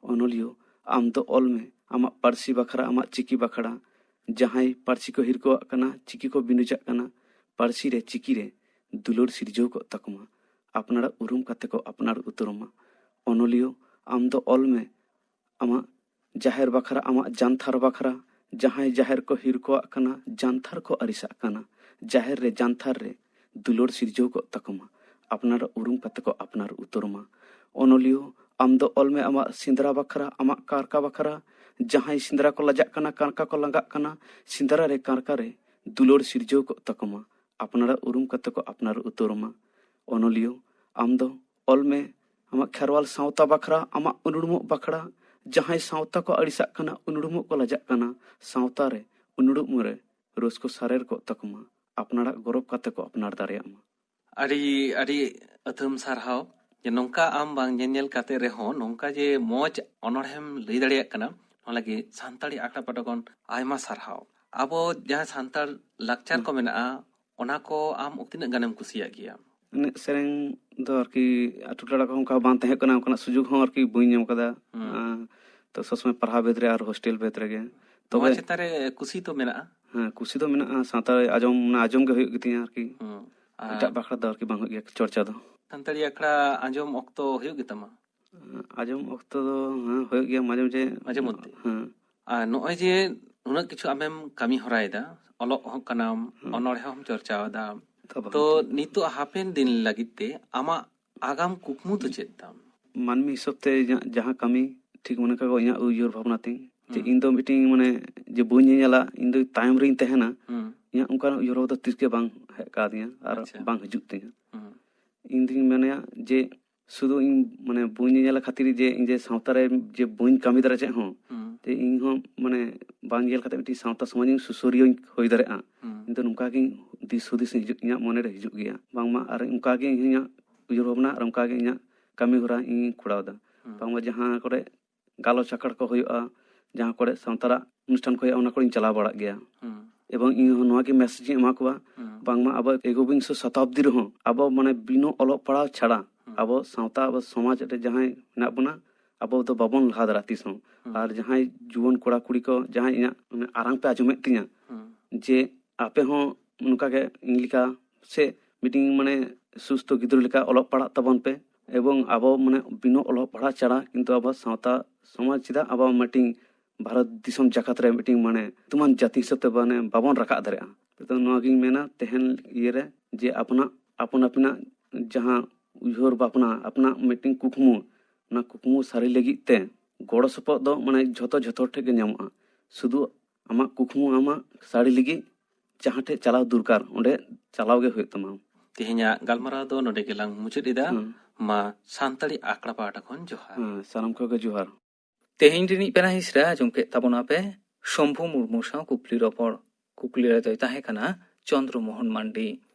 ᱚᱱᱚᱞᱤᱭᱟᱹ, ᱟᱢ ᱫᱚ ᱚᱞ ᱢᱮ ᱟᱢᱟᱜ ᱯᱟᱹᱨᱥᱤ ᱵᱟᱠᱷᱨᱟ, ᱟᱢᱟᱜ ᱪᱤᱠᱤ ᱵᱟᱠᱷᱨᱟ᱾ ᱡᱟᱦᱟᱸᱭ ᱯᱟᱹᱨᱥᱤ ᱠᱚ ᱦᱤᱨᱠᱟᱹᱣᱟᱜ ᱠᱟᱱᱟ, ᱪᱤᱠᱤ ᱠᱚ ᱵᱤᱱᱩᱡᱟᱜ ᱠᱟᱱᱟ, ᱯᱟᱹᱨᱥᱤ ᱨᱮ, ᱪᱤᱠᱤ ᱨᱮ ᱫᱩᱞᱟᱹᱲ ᱥᱤᱨᱡᱟᱹᱣ ᱠᱚᱜ ᱛᱟᱠᱚ ᱢᱟ, ᱟᱯᱱᱟᱨᱟᱜ ᱩᱨᱩᱢ ᱠᱟᱛᱮ ᱠᱚ ᱟᱯᱱᱟᱨ ᱩᱛᱟᱹᱨ ᱢᱟ᱾ ᱚᱱᱚᱞᱤᱭᱟᱹ, ᱟᱢ ᱫᱚ ᱚᱞ ᱢᱮ ᱟᱢᱟᱜ ᱡᱟᱦᱮᱨ ᱵᱟᱠᱷᱨᱟ, ᱟᱢᱟᱜ ᱡᱟᱱᱛᱷᱟᱨ ᱵᱟᱠᱷᱨᱟ᱾ ᱡᱟᱦᱟᱸᱭ ᱡᱟᱦᱮᱨ ᱠᱚ ᱦᱤᱨᱠᱟᱹᱣᱟᱜ ᱠᱟᱱᱟ, ᱡᱟᱱᱛᱷᱟᱨ ᱠᱚ ᱟᱹᱲᱤᱥᱟᱜ ᱠᱟᱱᱟ, ᱡᱟᱦᱮᱨ ᱨᱮ, ᱡᱟᱱᱛᱷᱟᱨ ᱨᱮ ᱫᱩᱞᱟᱹᱲ ᱥᱤᱨᱡᱟᱹᱣ ᱠᱚᱜ ᱛᱟᱠᱚ ᱢᱟ, ᱟᱯᱱᱟᱨᱟᱜ ᱩᱨᱩᱢ ᱠᱟᱛᱮ ᱠᱚ ᱟᱯᱱᱟᱨ ᱩᱛᱟᱹᱨ ᱢᱟ᱾ ᱚᱱᱚᱞᱤᱭᱟᱹ, ᱟᱢ ᱫᱚ ᱚᱞ ᱢᱮ ᱟᱢᱟᱜ ᱥᱮᱸᱫᱽᱨᱟ ᱵᱟᱠᱷᱨᱟ, ᱟᱢᱟᱜ ᱠᱟᱨᱠᱟ ᱵᱟᱠᱷᱨᱟ᱾ ᱡᱟᱦᱟᱸᱭ ᱥᱮᱸᱫᱽᱨᱟ ᱠᱚ ᱞᱟᱡᱟᱜ ᱠᱟᱱᱟ, ᱠᱟᱨᱠᱟ ᱠᱚ ᱞᱟᱸᱜᱟᱜ ᱠᱟᱱᱟ, ᱥᱮᱸᱫᱽᱨᱟ ᱨᱮ, ᱠᱟᱨᱠᱟ ᱨᱮ ᱫᱩᱞᱟᱹᱲ ᱥᱤᱨᱡᱟᱹᱣ ᱠᱚᱜ ᱛᱟᱠᱚ ᱢᱟ, ᱟᱯᱱᱟᱨᱟᱜ ᱩᱨᱩᱢ ᱠᱟᱛᱮ ᱠᱚ ᱟᱯᱱᱟᱨ ᱩᱛᱟᱹᱨ ᱢᱟ᱾ ᱚᱱᱚᱞᱤᱭᱟᱹ, ᱟᱢ ᱫᱚ ᱚᱞ ᱢᱮ ᱟᱢᱟᱜ ᱠᱷᱮᱨᱣᱟᱞ ᱥᱟᱶᱛᱟ ᱵᱟᱠᱷᱨᱟ, ᱟᱢᱟᱜ ᱩᱱᱩᱲᱩᱢᱚᱜ ᱵᱟᱠᱷᱨᱟ, ᱡᱟᱦᱟᱸᱭ ᱥᱟᱶᱛᱟ ᱠᱚ ᱟᱹᱲᱤᱥᱟᱜ ᱠᱟᱱᱟ, ᱩᱱᱩᱲᱩᱢᱚᱜ ᱠᱚ ᱞᱟᱡᱟᱜ ᱠᱟᱱᱟ, ᱥᱟᱶᱛᱟ ᱨᱮ ᱩᱱᱩᱲᱩᱢ ᱨᱮ ᱨᱟᱹᱥᱠᱟᱹ ᱥᱟᱨᱮᱲ ᱠᱚᱜ ᱛᱟᱠᱚ ᱢᱟ, ᱟᱯᱱᱟᱨᱟᱜ ᱜᱚᱨᱚᱵ ᱠᱟᱛᱮ ᱠᱚ ᱟᱯᱱᱟᱨ ᱫᱟᱲᱮᱭᱟᱜ ᱢᱟ᱾ ᱟᱹᱰᱤ, ᱟᱹᱰᱤ ᱟᱹᱛᱷᱟᱹᱢ ᱥᱟᱨᱦᱟᱣ ᱡᱮ ᱱᱚᱝᱠᱟ ᱟᱢ ᱵᱟᱝ ᱧᱮᱧᱮᱞ ᱠᱟᱛᱮ ᱨᱮᱦᱚᱸ ᱱᱚᱝᱠᱟ ᱡᱮ ᱢᱚᱡᱽ ᱚᱱᱚᱬᱦᱮᱢ ᱞᱟᱹᱭ ᱫᱟᱲᱮᱭᱟᱜ ᱠᱟᱱᱟ, ᱚᱱᱟ ᱞᱟᱹᱜᱤᱫ ᱥᱟᱱᱛᱟᱲᱤ ᱟᱠᱷᱲᱟ ᱯᱟᱦᱴᱟ ᱠᱷᱚᱱ ᱟᱭᱢᱟ ᱥᱟᱨᱦᱟᱣ᱾ ᱟᱵᱚ ᱡᱟᱦᱟᱸ ᱥᱟᱱᱛᱟᱲ ᱞᱟᱠᱪᱟᱨ ᱠᱚ ᱢᱮᱱᱟᱜᱼᱟ, ᱚᱱᱟ ᱠᱚ ᱟᱢ ᱛᱤᱱᱟᱹᱜ ᱜᱟᱱᱮᱢ ᱠᱩᱥᱤᱭᱟᱜ ᱜᱮᱭᱟ? ᱮᱱᱮᱡ ᱥᱮᱨᱮᱧ ᱫᱚ ᱟᱨᱠᱤ ᱟᱹᱛᱩ ᱴᱚᱞᱟ ᱠᱚᱦᱚᱸ ᱚᱱᱠᱟ ᱵᱟᱝ ᱛᱟᱦᱮᱸ ᱠᱟᱱᱟ, ᱚᱱᱠᱟᱱᱟᱜ ᱥᱩᱡᱳᱜᱽ ᱦᱚᱸ ᱟᱨᱠᱤ ᱵᱟᱹᱧ ᱧᱟᱢ ᱠᱟᱫᱟ᱾ ᱦᱩᱸ᱾ ᱟᱸ, ᱛᱚ ᱥᱚᱵ ᱥᱚᱢᱚᱭ ᱯᱟᱲᱦᱟᱣ ᱵᱷᱮᱫ ᱨᱮ ᱟᱨ ᱦᱳᱥᱴᱮᱞ ᱵᱷᱮᱫ ᱨᱮᱜᱮ᱾ ᱱᱚᱣᱟ ᱛᱚᱵᱮ ᱪᱮᱛᱟᱱ ᱨᱮ ᱠᱩᱥᱤ ᱛᱚ ᱢᱮᱱᱟᱜᱼᱟ? ᱦᱮᱸ, ᱠᱩᱥᱤ ᱫᱚ ᱢᱮᱱᱟᱜᱼᱟ, ᱥᱟᱶᱛᱟ ᱟᱸᱡᱚᱢ, ᱢᱟᱱᱮ ᱟᱸᱡᱚᱢ ᱜᱮ ᱦᱩᱭᱩᱜ ᱜᱮᱛᱤᱧᱟ ᱟᱨᱠᱤ᱾ ᱦᱩᱸ᱾ ᱟᱨ ᱮᱴᱟᱜ ᱵᱟᱠᱷᱨᱟ ᱫᱚ ᱟᱨᱠᱤ ᱵᱟᱝ ᱦᱩᱭᱩᱜ ᱜᱮᱭᱟ ᱪᱚᱨᱪᱟ ᱫᱚ᱾ ᱥᱟᱱᱛᱟᱲᱤ ᱟᱠᱷᱲᱟ ᱟᱸᱡᱚᱢ ᱚᱠᱛᱚ ᱦᱩᱭᱩᱜ ᱜᱮᱛᱟᱢᱟ? ᱟᱸᱡᱚᱢ ᱚᱠᱛᱚ ᱫᱚ, ᱦᱮᱸ, ᱦᱩᱭᱩᱜ ᱜᱮᱭᱟ ᱢᱟᱡᱷᱮ ᱢᱟᱡᱷᱮ᱾ ᱢᱟᱡᱷᱮ ᱢᱚᱫᱽᱫᱷᱮ? ᱦᱮᱸ᱾ ᱟᱨ ᱱᱚᱜᱼᱚᱭ ᱡᱮ ᱱᱩᱱᱟᱹᱜ ᱠᱤᱪᱷᱩ ᱟᱢᱮᱢ ᱠᱟᱹᱢᱤ ᱦᱚᱨᱟᱭᱮᱫᱟ, ᱚᱞᱚᱜ ᱦᱚᱸ ᱠᱟᱱᱟᱢ, ᱦᱮᱸ᱾ ᱚᱱᱚᱬᱦᱮ ᱦᱚᱸᱢ ᱪᱚᱨᱪᱟᱣᱮᱫᱟ, ᱛᱚ ᱵᱟᱝ ᱛᱚ ᱴᱷᱤᱠ᱾ ᱱᱤᱛᱚᱜ ᱦᱟᱯᱮᱱ ᱫᱤᱱ ᱞᱟᱹᱜᱤᱫ ᱛᱮ ᱟᱢᱟᱜ ᱟᱜᱟᱢ ᱠᱩᱠᱢᱩ ᱫᱚ ᱪᱮᱫ ᱛᱟᱢ? ᱢᱟᱹᱱᱢᱤ ᱦᱤᱥᱟᱹᱵ ᱛᱮ ᱤᱧᱟᱹᱜ ᱡᱟᱦᱟᱸ ᱠᱟᱹᱢᱤ ᱴᱷᱤᱠ ᱢᱚᱱᱮ ᱠᱟᱜᱚ ᱤᱧᱟᱹᱜ ᱩᱭᱦᱟᱹᱨ ᱵᱷᱟᱵᱽᱱᱟ ᱛᱤᱧ, ᱡᱮ ᱦᱩᱸ᱾ ᱤᱧ ᱫᱚ ᱢᱤᱫᱴᱤᱧ ᱢᱟᱱᱮ ᱡᱮ ᱵᱟᱹᱧ ᱧᱮᱧᱮᱞᱟ, ᱤᱧ ᱫᱚ ᱛᱟᱭᱚᱢ ᱨᱤᱧ ᱛᱟᱦᱮᱱᱟ, ᱦᱩᱸ᱾ ᱤᱧᱟᱹᱜ ᱚᱱᱠᱟᱱ ᱩᱭᱦᱟᱹᱨ ᱵᱷᱟᱵᱽᱱᱟ ᱫᱚ ᱛᱤᱥ ᱜᱮ ᱵᱟᱝ ᱦᱮᱡ ᱠᱟᱣᱫᱤᱧᱟ ᱟᱨ ᱟᱪᱪᱷᱟ᱾ ᱵᱟᱝ ᱦᱤᱡᱩᱜ ᱛᱤᱧᱟᱹ᱾ ᱦᱩᱸ᱾ ᱤᱧ ᱫᱩᱧ ᱢᱚᱱᱮᱭᱟ ᱡᱮ ᱥᱩᱫᱷᱩ ᱤᱧ ᱢᱟᱱᱮ ᱵᱟᱹᱧ ᱧᱮᱧᱮᱞ ᱠᱷᱟᱹᱛᱤᱨ ᱡᱮ ᱤᱧ ᱡᱮ ᱥᱟᱶᱛᱟ ᱨᱮ ᱡᱮ ᱵᱟᱹᱧ ᱠᱟᱹᱢᱤ ᱫᱟᱲᱮᱭᱟᱜᱼᱟ ᱪᱮᱫ ᱦᱚᱸ, ᱦᱩᱸ᱾ ᱡᱮ ᱤᱧ ᱦᱚᱸ ᱢᱟᱱᱮ ᱵᱟᱝ ᱧᱮᱞ ᱠᱟᱛᱮ ᱢᱤᱫᱴᱤᱡ ᱥᱟᱶᱛᱟ ᱥᱚᱢᱟᱡᱽ ᱤᱧ ᱥᱩᱥᱟᱹᱨᱤᱭᱟᱹᱧ ᱦᱩᱭ ᱫᱟᱲᱮᱭᱟᱜᱼᱟ᱾ ᱦᱩᱸ᱾ ᱤᱧ ᱫᱚ ᱱᱚᱝᱠᱟ ᱜᱤᱧ ᱫᱤᱥ ᱦᱩᱫᱤᱥ ᱦᱤᱡᱩᱜ, ᱤᱧᱟᱹᱜ ᱢᱚᱱᱮ ᱨᱮ ᱦᱤᱡᱩᱜ ᱜᱮᱭᱟ, ᱵᱟᱝᱢᱟ ᱟᱨ ᱚᱱᱠᱟ ᱜᱮ ᱤᱧᱟᱹᱜ ᱩᱭᱦᱟᱹᱨ ᱵᱷᱟᱵᱽᱱᱟ ᱟᱨ ᱚᱱᱠᱟ ᱜᱮ ᱤᱧᱟᱹᱜ ᱠᱟᱹᱢᱤ ᱦᱚᱨᱟ ᱤᱧ ᱠᱚᱨᱟᱣ ᱮᱫᱟ᱾ ᱦᱩᱸ᱾ ᱵᱟᱝᱢᱟ ᱡᱟᱦᱟᱸ ᱠᱚᱨᱮ ᱜᱟᱞᱚᱪ ᱟᱠᱷᱲᱟ ᱠᱚ ᱦᱩᱭᱩᱜᱼᱟ, ᱡᱟᱦᱟᱸ ᱠᱚᱨᱮ ᱥᱟᱱᱛᱟᱲᱟᱜ ᱚᱱᱩᱥᱴᱷᱟᱱ ᱠᱚ ᱦᱩᱭᱩᱜᱼᱟ, ᱚᱱᱟ ᱠᱚᱨᱮᱧ ᱪᱟᱞᱟᱣ ᱵᱟᱲᱟᱜ ᱜᱮᱭᱟ᱾ ᱦᱩᱸ᱾ ᱮᱵᱚᱝ ᱤᱧ ᱦᱚᱸ ᱱᱚᱣᱟ ᱜᱮ ᱢᱮᱥᱮᱡᱽ ᱤᱧ ᱮᱢᱟ ᱠᱚᱣᱟ, ᱦᱩᱸ᱾ ᱵᱟᱝᱢᱟ ᱟᱵᱚ ᱮᱠᱵᱤᱝᱥᱚ ᱥᱚᱛᱟᱵᱫᱤ ᱨᱮᱦᱚᱸ ᱟᱵᱚ ᱢᱟᱱᱮ ᱵᱤᱱᱟᱹ ᱚᱞᱚᱜ ᱯᱟᱲᱦᱟᱣ ᱪᱷᱟᱲᱟ ᱦᱩᱸ᱾ ᱟᱵᱚ ᱥᱟᱶᱛᱟ, ᱟᱵᱚ ᱥᱚᱢᱟᱡᱽ ᱨᱮ ᱡᱟᱦᱟᱸᱭ ᱢᱮᱱᱟᱜ ᱵᱚᱱᱟ, ᱟᱵᱚ ᱫᱚ ᱵᱟᱵᱚᱱ ᱞᱟᱦᱟ ᱫᱟᱲᱮᱭᱟᱜᱼᱟ ᱛᱤᱥ ᱦᱚᱸ᱾ ᱦᱩᱸ᱾ ᱟᱨ ᱡᱟᱦᱟᱸᱭ ᱡᱩᱣᱟᱹᱱ ᱠᱚᱲᱟ ᱠᱩᱲᱤ ᱠᱚ ᱡᱟᱦᱟᱸᱭ ᱤᱧᱟᱹᱜ ᱢᱟᱱᱮ ᱟᱨᱟᱝ ᱯᱮ ᱟᱸᱡᱚᱢᱮᱫ ᱛᱤᱧᱟ, ᱦᱩᱸ᱾ ᱡᱮ ᱟᱯᱮ ᱦᱚᱸ ᱱᱚᱝᱠᱟ ᱜᱮ ᱤᱧ ᱞᱮᱠᱟ ᱥᱮ ᱢᱤᱫᱴᱤᱝ ᱢᱟᱱᱮ ᱥᱩᱥᱛᱷᱚ ᱜᱤᱫᱽᱨᱟᱹ ᱞᱮᱠᱟ ᱚᱞᱚᱜ ᱯᱟᱲᱦᱟᱜ ᱛᱟᱵᱚᱱ ᱯᱮ, ᱮᱵᱚᱝ ᱟᱵᱚ ᱢᱟᱱᱮ ᱵᱤᱱᱟᱹ ᱚᱞᱚᱜ ᱯᱟᱲᱦᱟᱜ ᱪᱷᱟᱲᱟ ᱠᱤᱱᱛᱩ ᱟᱵᱚ ᱥᱟᱶᱛᱟ ᱥᱚᱢᱟᱡᱽ ᱪᱮᱫᱟᱜ ᱟᱵᱚ ᱢᱤᱫᱴᱤᱝ ᱵᱷᱟᱨᱚᱛ ᱫᱤᱥᱚᱢ ᱡᱟᱠᱟᱛ ᱨᱮ ᱢᱤᱫᱴᱤᱝ ᱢᱟᱱᱮ ᱧᱩᱛᱩᱢᱟᱱ ᱡᱟᱹᱛᱤ ᱦᱤᱥᱟᱹᱵ ᱛᱮ ᱢᱟᱱᱮ ᱵᱟᱵᱚᱱ ᱨᱟᱠᱟᱵ ᱫᱟᱲᱮᱭᱟᱜᱼᱟ᱾ ᱛᱚ ᱱᱚᱣᱟ ᱜᱤᱧ ᱢᱮᱱᱟ ᱛᱮᱦᱮᱧ ᱤᱭᱟᱹ ᱨᱮ ᱡᱮ ᱟᱯᱱᱟ-, ᱟᱯᱚᱱ ᱟᱹᱯᱤᱱᱟᱜ ᱡᱟᱦᱟᱸ ᱩᱭᱦᱟᱹᱨ ᱵᱷᱟᱵᱽᱱᱟ, ᱟᱯᱱᱟᱜ ᱢᱤᱫᱴᱤᱝ ᱠᱩᱠᱢᱩ, ᱚᱱᱟ ᱠᱩᱠᱢᱩ ᱥᱟᱹᱨᱤ ᱞᱟᱹᱜᱤᱫ ᱛᱮ ᱜᱚᱲᱚ ᱥᱚᱯᱚᱦᱚᱫ ᱫᱚ ᱢᱟᱱᱮ ᱡᱷᱚᱛᱚ, ᱡᱷᱚᱛᱚ ᱦᱚᱲ ᱴᱷᱮᱱ ᱜᱮ ᱧᱟᱢᱚᱜᱼᱟ᱾ ᱥᱩᱫᱷᱩ ᱟᱢᱟᱜ ᱠᱩᱠᱢᱩ ᱟᱢᱟᱜ ᱥᱟᱹᱨᱤ ᱞᱟᱹᱜᱤᱫ ᱡᱟᱦᱟᱸ ᱴᱷᱮᱡ ᱪᱟᱞᱟᱣ ᱫᱚᱨᱠᱟᱨ, ᱚᱸᱰᱮ ᱪᱟᱞᱟᱣ ᱜᱮ ᱦᱩᱭᱩᱜ ᱛᱟᱢᱟ᱾ ᱛᱮᱦᱮᱧᱟᱜ ᱜᱟᱞᱢᱟᱨᱟᱣ ᱫᱚ ᱱᱚᱰᱮ ᱜᱮᱞᱟᱝ ᱢᱩᱪᱟᱹᱫ ᱮᱫᱟ᱾ ᱦᱮᱸ᱾ ᱢᱟ ᱥᱟᱱᱛᱟᱲᱤ ᱟᱠᱷᱲᱟ ᱯᱟᱦᱴᱟ ᱠᱷᱚᱱ ᱡᱚᱦᱟᱨ᱾ ᱦᱮᱸ, ᱥᱟᱱᱟᱢ ᱠᱚᱜᱮ ᱡᱚᱦᱟᱨ᱾ ᱛᱮᱦᱮᱧ ᱨᱤᱱᱤᱡ ᱯᱮᱲᱟ ᱦᱤᱸᱥ ᱨᱮ ᱟᱸᱡᱚᱢ ᱠᱮᱫ ᱛᱟᱵᱚᱱᱟ ᱯᱮ ᱥᱚᱢᱵᱷᱩ ᱢᱩᱨᱢᱩ ᱥᱟᱶ ᱠᱩᱠᱞᱤ ᱨᱚᱯᱚᱲ᱾ ᱠᱩᱠᱞᱤ ᱨᱮᱫᱚᱭ ᱛᱟᱦᱮᱸ ᱠᱟᱱᱟ ᱪᱚᱱᱫᱨᱚ ᱢᱳᱦᱚᱱ ᱢᱟᱱᱰᱤ᱾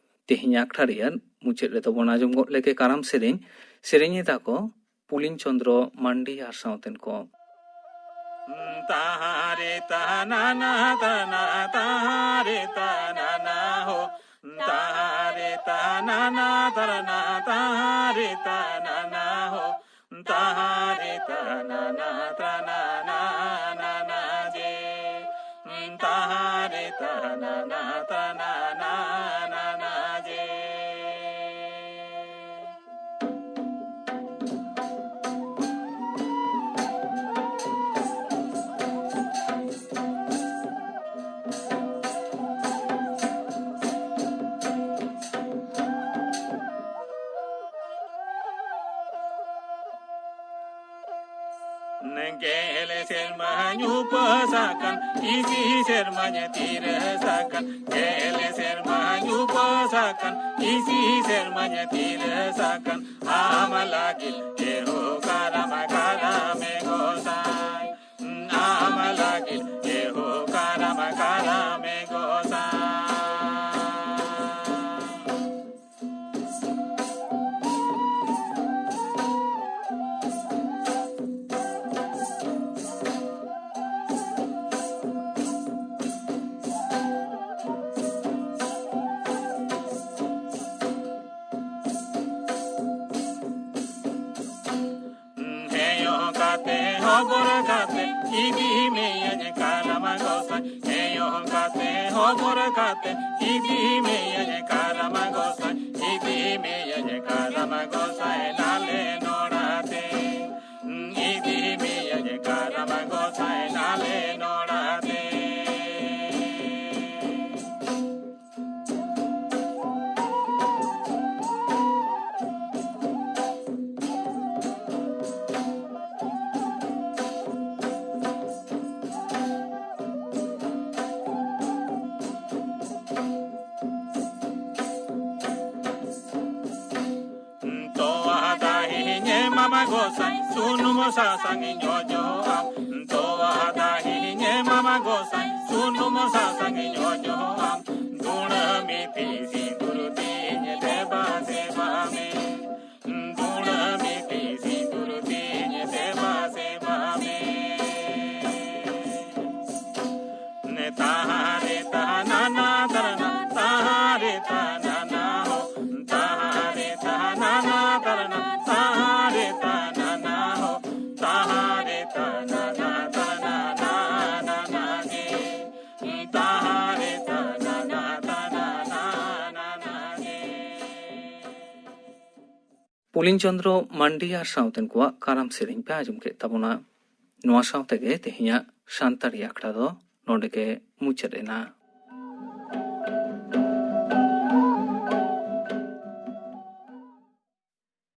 ᱛᱮᱦᱮᱧ ᱟᱠᱷᱲᱟ ᱨᱮᱭᱟᱜ ᱢᱩᱪᱟᱹᱫ ᱨᱮᱫᱚ ᱵᱚᱱ ᱟᱸᱡᱚᱢ ᱜᱚᱫ ᱞᱮᱜᱮ ᱠᱟᱨᱟᱢ ᱥᱮᱨᱮᱧ᱾ ᱥᱮᱨᱮᱧ ᱮᱫᱟ ᱠᱚ ᱯᱩᱞᱤᱱ ᱪᱚᱱᱫᱨᱚ ᱢᱟᱱᱰᱤ ᱟᱨ ᱥᱟᱶᱛᱮᱱ ᱠᱚ᱾ ᱛᱟᱦᱟᱨᱮ ᱛᱟᱦᱟᱱᱟᱱᱟ ᱛᱟᱱᱟ ᱛᱟᱦᱟᱨᱮ ᱛᱟᱱᱟᱱᱟ ᱦᱳ᱾ ᱛᱟᱦᱟᱨᱮ ᱛᱟᱦᱟᱱᱟᱱᱟ ᱛᱟᱱᱟ ᱛᱟᱦᱟᱨᱮ ᱛᱟᱱᱟᱱᱟ ᱦᱳ᱾ ᱛᱟᱦᱟᱨᱮ ᱛᱟᱱᱟᱱᱟ ᱛᱟᱱᱟᱱᱟ ᱱᱟᱱᱟ ᱡᱮ᱾ ᱛᱟᱦᱟᱨᱮ ᱛᱟᱱᱟᱱᱟ ᱛᱟᱱᱟᱱᱟ ᱱᱟᱱᱟ ᱡᱮ᱾ ᱜᱮᱞ ᱥᱮᱨᱢᱟᱧ ᱩᱯᱟᱹᱥ ᱟᱠᱟᱱ, ᱤᱥᱤ ᱥᱮᱨᱢᱟᱧ ᱛᱤᱨᱟᱹᱥ ᱟᱠᱟᱱ᱾ ᱜᱮᱞ ᱥᱮᱨᱢᱟᱧ ᱩᱯᱟᱹᱥ ᱟᱠᱟᱱ, ᱤᱥᱤ ᱥᱮᱨᱢᱟᱧ ᱛᱤᱨᱟᱹᱥ ᱟᱠᱟᱱ᱾ ᱟᱢ ᱞᱟᱹᱜᱤᱫ ᱮᱦᱳ ᱠᱟᱨᱟᱢ, ᱠᱟᱨᱟᱢᱮ ᱜᱚᱸᱥᱟᱭ᱾ ᱟᱢ ᱞᱟᱹᱜᱤᱫ ᱮᱦᱳ ᱠᱟᱨᱟᱢ, ᱠᱟᱨᱟᱢᱮ ᱜᱚᱸᱥᱟᱭ᱾ ᱦᱮᱭᱚ ᱠᱟᱛᱮ ᱦᱚᱵᱚᱨ ᱠᱟᱛᱮ ᱤᱫᱤ ᱢᱮᱭᱟᱹᱧ ᱠᱟᱨᱟᱢ ᱜᱚᱸᱥᱟᱭ᱾ ᱦᱮᱭᱚ ᱠᱟᱛᱮ ᱦᱚᱵᱚᱨ ᱠᱟᱛᱮ ᱤᱫᱤ ᱢᱮᱭᱟᱹᱧ ᱠᱟᱨᱟᱢ ᱜᱚᱸᱥᱟᱭ᱾ ᱤᱫᱤ ᱢᱮᱭᱟᱹᱧ ᱠᱟᱨᱟᱢ ᱜᱚᱸᱥᱟᱭ ᱞᱟᱞᱮ ᱱᱚᱲᱟ ᱛᱮ᱾ ᱤᱫᱤ ᱢᱮᱭᱟᱹᱧ ᱠᱟᱨᱟᱢ ᱜᱚᱸᱥᱟᱭ ᱞᱟᱞᱮ ᱱᱚᱲᱟ ᱛᱮ᱾ ᱢᱟᱢᱟ ᱜᱚᱸᱥᱟᱭ ᱥᱩᱱᱩᱢ ᱥᱟᱥᱟᱝ ᱤᱧ ᱚᱡᱚᱜ ᱟᱢ, ᱛᱚᱣᱟ ᱫᱟᱜ ᱤᱧ ᱮᱢᱟᱢᱟ ᱜᱚᱸᱥᱟᱭ ᱥᱩᱱᱩᱢ ᱥᱟᱥᱟᱝ ᱤᱧ ᱚᱡᱚᱜ ᱟᱢ, ᱫᱩᱲᱟᱹᱢᱤ ᱛᱤ ᱥᱤᱸᱫᱩᱨ ᱛᱤᱧ ᱫᱮᱵᱟ ᱥᱮᱵᱟ ᱢᱮ, ᱫᱩᱲᱟᱹᱢᱤ ᱛᱤ ᱥᱤᱸᱫᱩᱨ ᱛᱤᱧ ᱫᱮᱵᱟ ᱥᱮᱵᱟ ᱢᱮ᱾ ᱛᱟᱦᱟᱨᱮ ᱛᱟᱦᱟᱱᱟ ᱱᱟ ᱛᱟᱨᱟᱱᱟ, ᱛᱟᱦᱟᱨᱮ ᱛᱟᱦᱟᱱᱟ ᱱᱟ ᱦᱳ, ᱛᱟᱦᱟᱨᱮ ᱛᱟᱦᱟᱱᱟ ᱱᱟ ᱛᱟᱨᱟᱱᱟ, ᱛᱟᱦᱟᱨᱮ ᱛᱟᱦᱟᱱᱟ ᱱᱟ ᱦᱳ, ᱛᱟᱦᱟᱨᱮ ᱛᱟᱦᱟᱱᱟ ᱱᱟ ᱛᱟᱨᱟᱱᱟ ᱱᱟ ᱱᱟ ᱱᱟ ᱜᱮ, ᱛᱟᱦᱟᱨᱮ ᱛᱟᱦᱟᱱᱟ ᱱᱟ ᱛᱟᱨᱟᱱᱟ ᱱᱟ ᱱᱟ ᱱᱟ ᱜᱮ᱾ ᱯᱩᱞᱤᱱ ᱪᱚᱸᱫᱽᱨᱚ ᱢᱟᱱᱰᱤ ᱟᱨ ᱥᱟᱶᱛᱮᱱ ᱠᱚᱣᱟᱜ ᱠᱟᱨᱟᱢ ᱥᱮᱨᱮᱧ ᱯᱮ ᱟᱸᱡᱚᱢ ᱠᱮᱫ ᱛᱟᱵᱚᱱᱟ᱾ ᱱᱚᱣᱟ ᱥᱟᱶ ᱛᱮᱜᱮ ᱛᱮᱦᱮᱧᱟᱜ ᱥᱟᱱᱛᱟᱲᱤ ᱟᱠᱷᱲᱟ ᱫᱚ ᱱᱚᱰᱮ ᱜᱮ ᱢᱩᱪᱟᱹᱫ ᱮᱱᱟ᱾